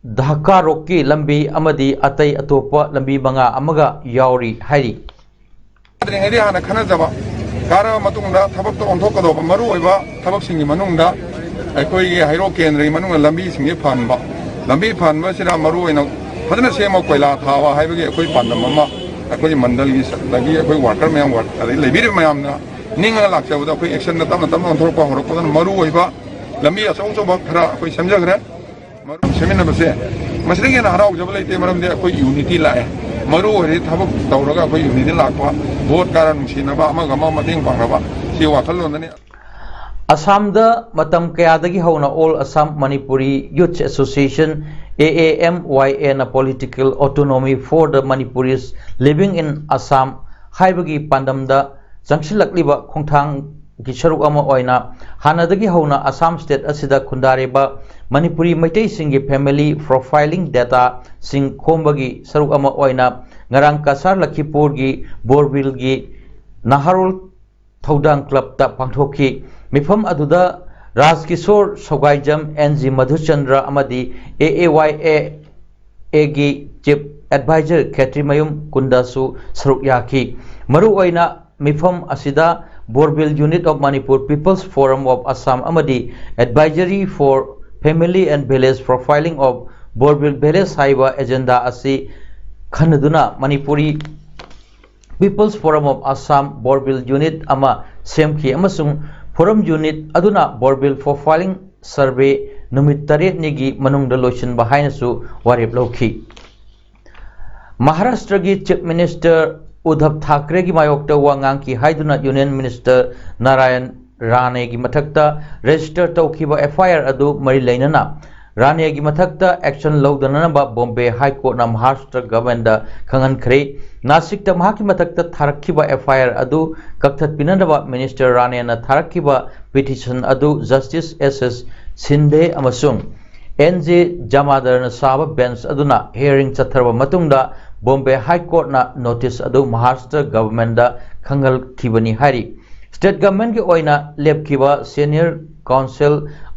ꯙꯀꯥ ꯔꯣꯛꯀꯤ ꯂꯝꯕꯤ ꯑꯃꯗꯤ ꯑꯇꯩ ꯑꯇꯣꯞꯄ ꯂꯝꯕꯤ ꯃꯉꯥ ꯑꯃꯒ ꯌꯥꯎꯔꯤ ꯍꯥꯏꯔꯤ꯫ ꯇ꯭ꯔꯤꯉꯩꯗꯤ ꯍꯥꯟꯅ ꯈꯟꯅꯖꯕ ꯀꯥꯔꯕ ꯃꯇꯨꯡꯗ ꯊꯕꯛꯇ ꯑꯣꯟꯊꯣꯛꯀꯗꯧꯕ ꯃꯔꯨꯑꯣꯏꯕ ꯊꯕꯛꯁꯤꯡꯒꯤ ꯃꯅꯨꯡꯗ ꯑꯩꯈꯣꯏꯒꯤ ꯍꯩꯔꯣꯛ ꯀꯦꯟꯗ꯭ꯔꯒꯤ ꯃꯅꯨꯡꯗ ꯂꯝꯕꯤꯁꯤꯡꯁꯤ ꯐꯍꯟꯕ, ꯂꯝꯕꯤ ꯐꯍꯟꯕꯁꯤꯅ ꯃꯔꯨꯑꯣꯏꯅ ꯐꯖꯅ ꯁꯦꯝꯕ, ꯀꯣꯏꯂꯥ ꯊꯥꯕ ꯍꯥꯏꯕꯒꯤ ꯑꯩꯈꯣꯏ ꯄꯥꯟꯗꯝ ꯑꯃ ꯑꯩꯈꯣꯏꯒꯤ ꯃꯟꯗꯜꯒꯤ ꯑꯗꯒꯤ ꯑꯩꯈꯣꯏ ꯋꯥꯔꯀꯔ ꯃꯌꯥꯝ, ꯑꯗꯩ ꯂꯩꯕꯤꯔꯤꯕ ꯃꯌꯥꯝꯅ ꯅꯤꯡꯉꯒ ꯂꯥꯛꯆꯕꯗ ꯑꯩꯈꯣꯏ ꯑꯦꯛꯁꯟꯗ ꯇꯞꯅ ꯇꯞꯅ ꯑꯣꯟꯊꯣꯔꯛꯄ ꯍꯧꯔꯛꯄꯗꯅ ꯃꯔꯨꯑꯣꯏꯕ ꯂꯝꯕꯤ ꯑꯆꯧ ꯑꯆꯧꯕ ꯈꯔ ꯑꯩꯈꯣꯏ ꯁꯦꯝꯖꯈ꯭ꯔꯦ꯫ ꯃꯔꯨꯞ ꯁꯦꯝꯃꯤꯟꯅꯕꯁꯦ ꯃꯁꯤꯗꯒꯤ ꯍꯦꯟꯅ ꯍꯔꯥꯎꯖꯕ ꯂꯩꯇꯦ, ꯃꯔꯝꯗꯤ ꯑꯩꯈꯣꯏ ꯌꯨꯅꯤꯇꯤ ꯂꯥꯛꯑꯦ꯫ ꯃꯔꯨ ꯑꯣꯏꯔꯤꯗꯤ ꯊꯕꯛ ꯇꯧꯔꯒ ꯑꯩꯈꯣꯏ ꯌꯨꯅꯤꯇꯤ ꯂꯥꯛꯄ, ꯚꯣꯠ ꯀꯥꯔ ꯅꯨꯡꯁꯤꯅꯕ, ꯑꯃꯒ ꯑꯃ ꯃꯇꯦꯡ ꯄꯥꯡꯅꯕ, ꯁꯤ ꯋꯥꯈꯜꯂꯣꯟꯗꯅꯤ꯫ ꯑꯁꯥꯝꯗ ꯃꯇꯝ ꯀꯌꯥꯗꯒꯤ ꯍꯧꯅ All Assam Manipuri Youth Association, A A M Y A, ꯅ Political Autonomy for the Manipuris Living in Assam ꯍꯥꯏꯕꯒꯤ ꯄꯥꯟꯗꯝꯗ ꯆꯪꯁꯤꯜꯂꯛꯂꯤꯕ ꯈꯣꯡꯊꯥꯡꯒꯤ ꯁꯔꯨꯛ ꯑꯃ ꯑꯣꯏꯅ ꯍꯥꯟꯅꯗꯒꯤ ꯍꯧꯅ ꯑꯁꯥꯝ ꯁ꯭ꯇꯦꯠ ꯑꯁꯤꯗ ꯈꯨꯟꯗꯥꯔꯤꯕ ꯃꯅꯤꯄꯨꯔꯤ ꯃꯩꯇꯩꯁꯤꯡꯒꯤ family profiling data ꯁꯤꯡ ꯈꯣꯝꯕꯒꯤ ꯁꯔꯨꯛ ꯑꯃ ꯑꯣꯏꯅ ꯉꯔꯥꯡ ꯀꯁꯥꯔ ꯂꯈꯤꯄꯨꯔꯒꯤ ꯕꯣꯔꯕꯤꯜꯒꯤ ꯅꯍꯥꯔꯣꯜ ꯊꯧꯗꯥꯡ ꯀ꯭ꯂꯕꯇ ꯄꯥꯡꯊꯣꯛꯈꯤ꯫ ꯃꯤꯐꯝ ꯑꯗꯨꯗ ꯔꯥꯖꯀꯤꯁꯣꯔ ꯁꯧꯒꯥꯏꯖꯝ, ꯑꯦꯟ ꯖꯤ ꯃꯙꯨꯆꯟꯗ꯭ꯔ ꯑꯃꯗꯤ A A Y A A ꯒꯤ Chief Advisor ꯈꯦꯇ꯭ꯔꯤꯃꯌꯨꯝ ꯀꯨꯟꯗꯁꯨ ꯁꯔꯨꯛ ꯌꯥꯈꯤ꯫ ꯃꯔꯨꯑꯣꯏꯅ ꯃꯤꯐꯝ ꯑꯁꯤꯗ Borbil Unit of Manipur, People's Forum of Assam ꯑꯃꯗꯤ Advisory for Family and Village Profiling of Borbil Village ꯍꯥꯏꯕ agenda ꯑꯁꯤ ꯈꯟꯅꯗꯨꯅ Manipuri People's Forum of Assam Borbil Unit ꯑꯃ ꯁꯦꯝꯈꯤ ꯑꯃꯁꯨꯡ Forum Unit ꯑꯗꯨꯅ Borbil Profiling Survey ꯅꯨꯃꯤꯠ ꯇꯔꯦꯠꯅꯤꯒꯤ ꯃꯅꯨꯡꯗ ꯂꯣꯏꯁꯤꯟꯕ ꯍꯥꯏꯅꯁꯨ ꯋꯥꯔꯦꯞ ꯂꯧꯈꯤ꯫ ꯃꯍꯥꯔꯥꯁꯇ꯭ꯔꯒꯤ Chief Minister ꯎꯗꯙꯕ ꯊꯥꯀ꯭ꯔꯦꯒꯤ ꯃꯥꯌꯣꯛꯇ ꯋꯥ ꯉꯥꯡꯈꯤ ꯍꯥꯏꯗꯨꯅ Union Minister ꯅꯥꯔꯥꯌꯟ ꯔꯥꯅꯦꯒꯤ ꯃꯊꯛꯇ register ꯇꯧꯈꯤꯕ F I R ꯑꯗꯨ ꯃꯔꯤ ꯂꯩꯅꯅ ꯔꯥꯅꯦꯒꯤ ꯃꯊꯛꯇ action ꯂꯧꯗꯅꯅꯕ Bombay High Courtꯅ ꯃꯍꯥꯔꯥꯁꯇ꯭ꯔ governmentꯗ ꯈꯪꯍꯟꯈ꯭ꯔꯦ꯫ ꯅꯥꯁꯤꯛꯇ ꯃꯍꯥꯛꯀꯤ ꯃꯊꯛꯇ ꯊꯥꯔꯛꯈꯤꯕ F I R ꯑꯗꯨ ꯀꯛꯊꯠꯄꯤꯅꯅꯕ Minister ꯔꯥꯅꯦꯅ ꯊꯥꯔꯛꯈꯤꯕ petition ꯑꯗꯨ Justice S S ꯁꯤꯟꯙꯦ ꯑꯃꯁꯨꯡ N J ꯖꯃꯥꯗꯔꯅ ꯁꯥꯕ bench ꯑꯗꯨꯅ hearing ꯆꯠꯊꯔꯕ ꯃꯇꯨꯡꯗ Bombay High Courtꯅ notice ꯑꯗꯨ ꯃꯍꯥꯔꯥꯁꯇ꯭ꯔ governmentꯗ ꯈꯪꯍꯟꯈꯤꯕꯅꯤ ꯍꯥꯏꯔꯤ꯫ State governmentꯀꯤ ꯑꯣꯏꯅ ꯂꯦꯞꯈꯤꯕ senior counsel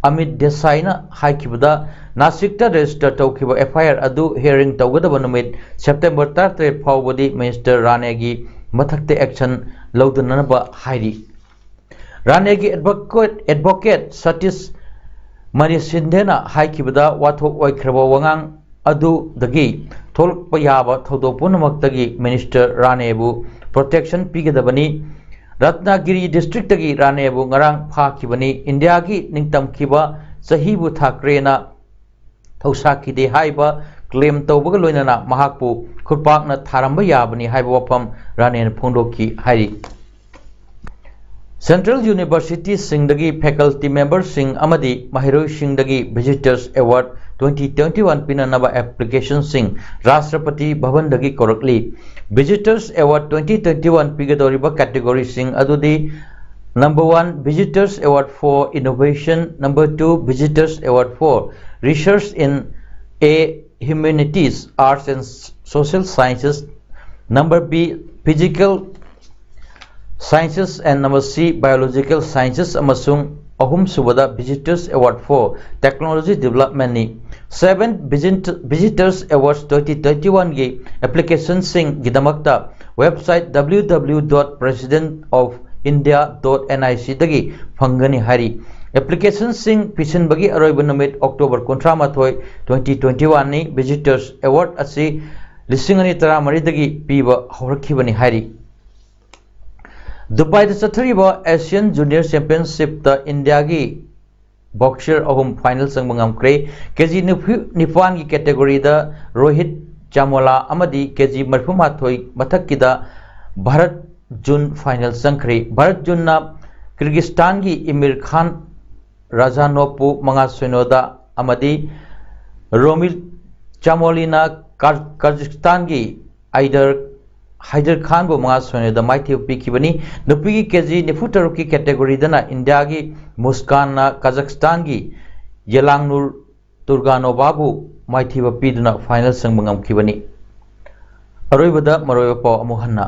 ꯑꯃꯤꯠ ꯗꯦꯁꯥꯏꯅ ꯍꯥꯏꯈꯤꯕꯗ, ꯅꯥꯁꯤꯛꯇ register ꯇꯧꯈꯤꯕ F I R ꯑꯗꯨ hearing ꯇꯧꯒꯗꯕ ꯅꯨꯃꯤꯠ September ꯇꯔꯥꯇꯔꯦꯠ ꯐꯥꯎꯕꯗꯤ Minister ꯔꯥꯅꯦꯒꯤ ꯃꯊꯛꯇ action ꯂꯧꯗꯅꯅꯕ ꯍꯥꯏꯔꯤ꯫ ꯔꯥꯅꯦꯒꯤ advocate, advocate ꯁꯇꯤꯁ ꯃꯅꯤꯁꯤꯟꯙꯦꯅ ꯍꯥꯏꯈꯤꯕꯗ, ꯋꯥꯊꯣꯛ ꯑꯣꯏꯈ꯭ꯔꯕ ꯋꯥꯉꯥꯡ ꯑꯗꯨꯗꯒꯤ ꯊꯣꯛꯂꯛꯄ ꯌꯥꯕ ꯊꯧꯗꯣꯛ ꯄꯨꯝꯅꯃꯛꯇꯒꯤ Minister ꯔꯥꯅꯦꯕꯨ protection ꯄꯤꯒꯗꯕꯅꯤ꯫ ꯔꯠꯅꯥꯒꯤꯔꯤ districtꯇꯒꯤ ꯔꯥꯅꯦꯕꯨ ꯉꯔꯥꯡ ꯐꯥꯈꯤꯕꯅꯤ꯫ ꯏꯟꯗꯤꯌꯥꯒꯤ ꯅꯤꯡꯇꯝꯈꯤꯕ ꯆꯍꯤꯕꯨ ꯊꯥꯀ꯭ꯔꯦꯅ ꯊꯧꯁꯥꯈꯤꯗꯦ ꯍꯥꯏꯕ claim ꯇꯧꯕꯒ ꯂꯣꯏꯅꯅ ꯃꯍꯥꯛꯄꯨ ꯈꯨꯠꯄꯥꯛꯅ ꯊꯥꯔꯝꯕ ꯌꯥꯕꯅꯤ ꯍꯥꯏꯕ ꯋꯥꯐꯝ ꯔꯥꯅꯦꯅ ꯐꯣꯡꯗꯣꯛꯈꯤ ꯍꯥꯏꯔꯤ꯫ Central Universityꯁꯤꯡꯗꯒꯤ faculty memberꯁꯤꯡ ꯑꯃꯗꯤ ꯃꯍꯩꯔꯣꯏꯁꯤꯡꯗꯒꯤ Visitors Award twenty twenty-one ꯄꯤꯅꯅꯕ applicationꯁꯤꯡ ꯔꯥꯁꯇ꯭ꯔꯄꯇꯤ ꯚꯕꯟꯗꯒꯤ ꯀꯧꯔꯛꯂꯤ꯫ Visitors Award twenty twenty-one ꯄꯤꯒꯗꯧꯔꯤꯕ categoryꯁꯤꯡ ꯑꯗꯨꯗꯤ: number one, Visitors Award for Innovation; number two, Visitors Award for Research in A, Humanities, Arts and Social Sciences; number B, Physical Sciences and number C, Biological Sciences, ꯑꯃꯁꯨꯡ ꯑꯍꯨꯝꯁꯨꯕꯗ Visitors Award for Technology Developmentꯅꯤ꯫ Seven Visit-, Visitors Awards twenty twenty-oneꯒꯤ applicationꯁꯤꯡꯒꯤꯗꯃꯛꯇ website W W W dot president of India dot N I C ꯗꯒꯤ ꯐꯪꯒꯅꯤ ꯍꯥꯏꯔꯤ꯫ Applicationꯁꯤꯡ ꯄꯤꯁꯤꯟꯕꯒꯤ ꯑꯔꯣꯏꯕ ꯅꯨꯃꯤꯠ October ꯀꯨꯟꯊ꯭ꯔꯥꯃꯥꯊꯣꯏ, twenty twenty-oneꯅꯤ꯫ Visitors Award ꯑꯁꯤ ꯂꯤꯁꯤꯡ ꯑꯅꯤ ꯇꯔꯥꯃꯔꯤꯗꯒꯤ ꯄꯤꯕ ꯍꯧꯔꯛꯈꯤꯕꯅꯤ ꯍꯥꯏꯔꯤ꯫ ꯗꯨꯕꯥꯏꯗ ꯆꯠꯊꯔꯤꯕ Asian Junior Championshipꯇ ꯏꯟꯗꯤꯌꯥꯒꯤ boxer ꯑꯍꯨꯝ final ꯆꯪꯕ ꯉꯝꯈ꯭ꯔꯦ꯫ ꯀꯦ ꯖꯤ ꯅꯤꯐꯨ ꯅꯤꯄꯥꯟꯒꯤ categoryꯗ ꯔꯣꯍꯤꯠ ꯆꯥꯃꯣꯂꯥ ꯑꯃꯗꯤ ꯀꯦ ꯖꯤ ꯃꯔꯤꯐꯨꯃꯥꯊꯣꯏ ꯃꯊꯛꯀꯤꯗ ꯚꯥꯔꯠ ꯖꯨꯟ final ꯆꯪꯈ꯭ꯔꯦ꯫ ꯚꯥꯔꯠ ꯖꯨꯟꯅ ꯀꯤꯔꯒꯤꯁꯇꯥꯟꯒꯤ ꯏꯃꯤꯔ ꯈꯥꯟ ꯔꯥꯖꯥꯅꯣꯞꯄꯨ ꯃꯉꯥ ꯁꯤꯅꯣꯗ ꯑꯃꯗꯤ ꯔꯣꯃꯤꯠ ꯆꯥꯃꯣꯂꯤꯅ ꯀꯥ-, ꯀꯥꯖꯥꯈꯁꯇꯥꯟꯒꯤ ꯑꯥꯏꯗꯔ ꯍꯥꯏꯗꯔ ꯈꯥꯟꯕꯨ ꯃꯉꯥ ꯁꯤꯅꯣꯗ ꯃꯥꯏꯊꯤꯕ ꯄꯤꯈꯤꯕꯅꯤ꯫ ꯅꯨꯄꯤꯒꯤ ꯀꯦ ꯖꯤ ꯅꯤꯐꯨ ꯇꯔꯨꯛꯀꯤ categoryꯗꯅ ꯏꯟꯗꯤꯌꯥꯒꯤ ꯃꯨꯁꯀꯥꯟꯅ ꯀꯥꯖꯥꯈꯁꯇꯥꯟꯒꯤ ꯌꯦꯂꯥꯡꯅꯨꯔ ꯇꯨꯔꯒꯥꯅꯣꯚꯥꯕꯨ ꯃꯥꯏꯊꯤꯕ ꯄꯤꯗꯨꯅ final ꯆꯪꯕ ꯉꯝꯈꯤꯕꯅꯤ꯫ ꯑꯔꯣꯏꯕꯗ ꯃꯔꯨꯑꯣꯏꯕ ꯄꯥꯎ ꯑꯃꯨꯛ ꯍꯟꯅ꯫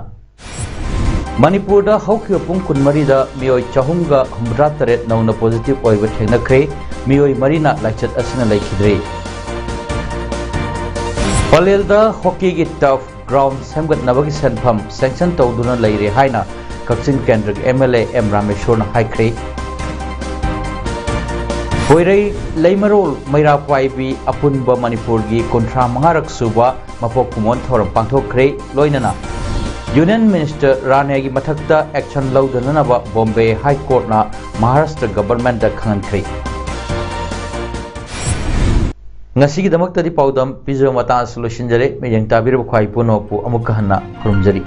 ꯃꯅꯤꯄꯨꯔꯗ ꯍꯧꯈꯤꯕ ꯄꯨꯡ ꯀꯨꯟꯃꯔꯤꯗ ꯃꯤꯑꯣꯏ ꯆꯍꯨꯝꯒ ꯍꯨꯝꯐꯨꯇꯔꯥ ꯇꯔꯦꯠ ꯅꯧꯅ positive ꯑꯣꯏꯕ ꯊꯦꯡꯅꯈ꯭ꯔꯦ꯫ ꯃꯤꯑꯣꯏ ꯃꯔꯤꯅ ꯂꯥꯏꯆꯠ ꯑꯁꯤꯅ ꯂꯩꯈꯤꯗ꯭ꯔꯦ꯫ ꯄꯂꯦꯜꯗ hockeyꯒꯤ turf ground ꯁꯦꯝꯒꯠꯅꯕꯒꯤ ꯁꯦꯟꯐꯝ sanction ꯇꯧꯗꯨꯅ ꯂꯩꯔꯦ ꯍꯥꯏꯅ ꯀꯛꯆꯤꯡ ꯀꯦꯟꯗ꯭ꯔꯒꯤ M L A M ꯔꯥꯃꯦꯁꯣꯔꯅ ꯍꯥꯏꯈ꯭ꯔꯦ꯫ ꯄꯣꯏꯔꯩ ꯂꯩꯃꯔꯣꯜ ꯃꯩꯔꯥ ꯄꯥꯏꯕꯤ ꯑꯄꯨꯟꯕ ꯃꯅꯤꯄꯨꯔꯒꯤ ꯀꯨꯟꯊ꯭ꯔꯥ ꯃꯉꯥꯔꯛ ꯁꯨꯕ ꯃꯄꯣꯛ ꯀꯨꯝꯑꯣꯟ ꯊꯧꯔꯝ ꯄꯥꯡꯊꯣꯛꯈ꯭ꯔꯦ꯫ ꯂꯣꯏꯅꯅ Union Minister ꯔꯥꯅꯦꯒꯤ ꯃꯊꯛꯇ action ꯂꯧꯗꯅꯅꯕ Bombay High Courtꯅ Maharashtra governmentꯇ ꯈꯪꯍꯟꯈ꯭ꯔꯦ꯫ ꯉꯁꯤꯒꯤꯗꯃꯛꯇꯗꯤ ꯄꯥꯎꯗꯝ ꯄꯤꯖꯕ ꯃꯇꯥꯡ ꯑꯁꯤꯗ ꯂꯣꯏꯁꯤꯟꯖꯔꯦ꯫ ꯃꯤꯠꯌꯦꯡ ꯇꯥꯕꯤꯔꯕ ꯈ꯭ꯋꯥꯏ ꯄꯨꯝꯅꯃꯛꯄꯨ ꯑꯃꯨꯛꯀ ꯍꯟꯅ ꯈꯨꯔꯨꯝꯖꯔꯤ꯫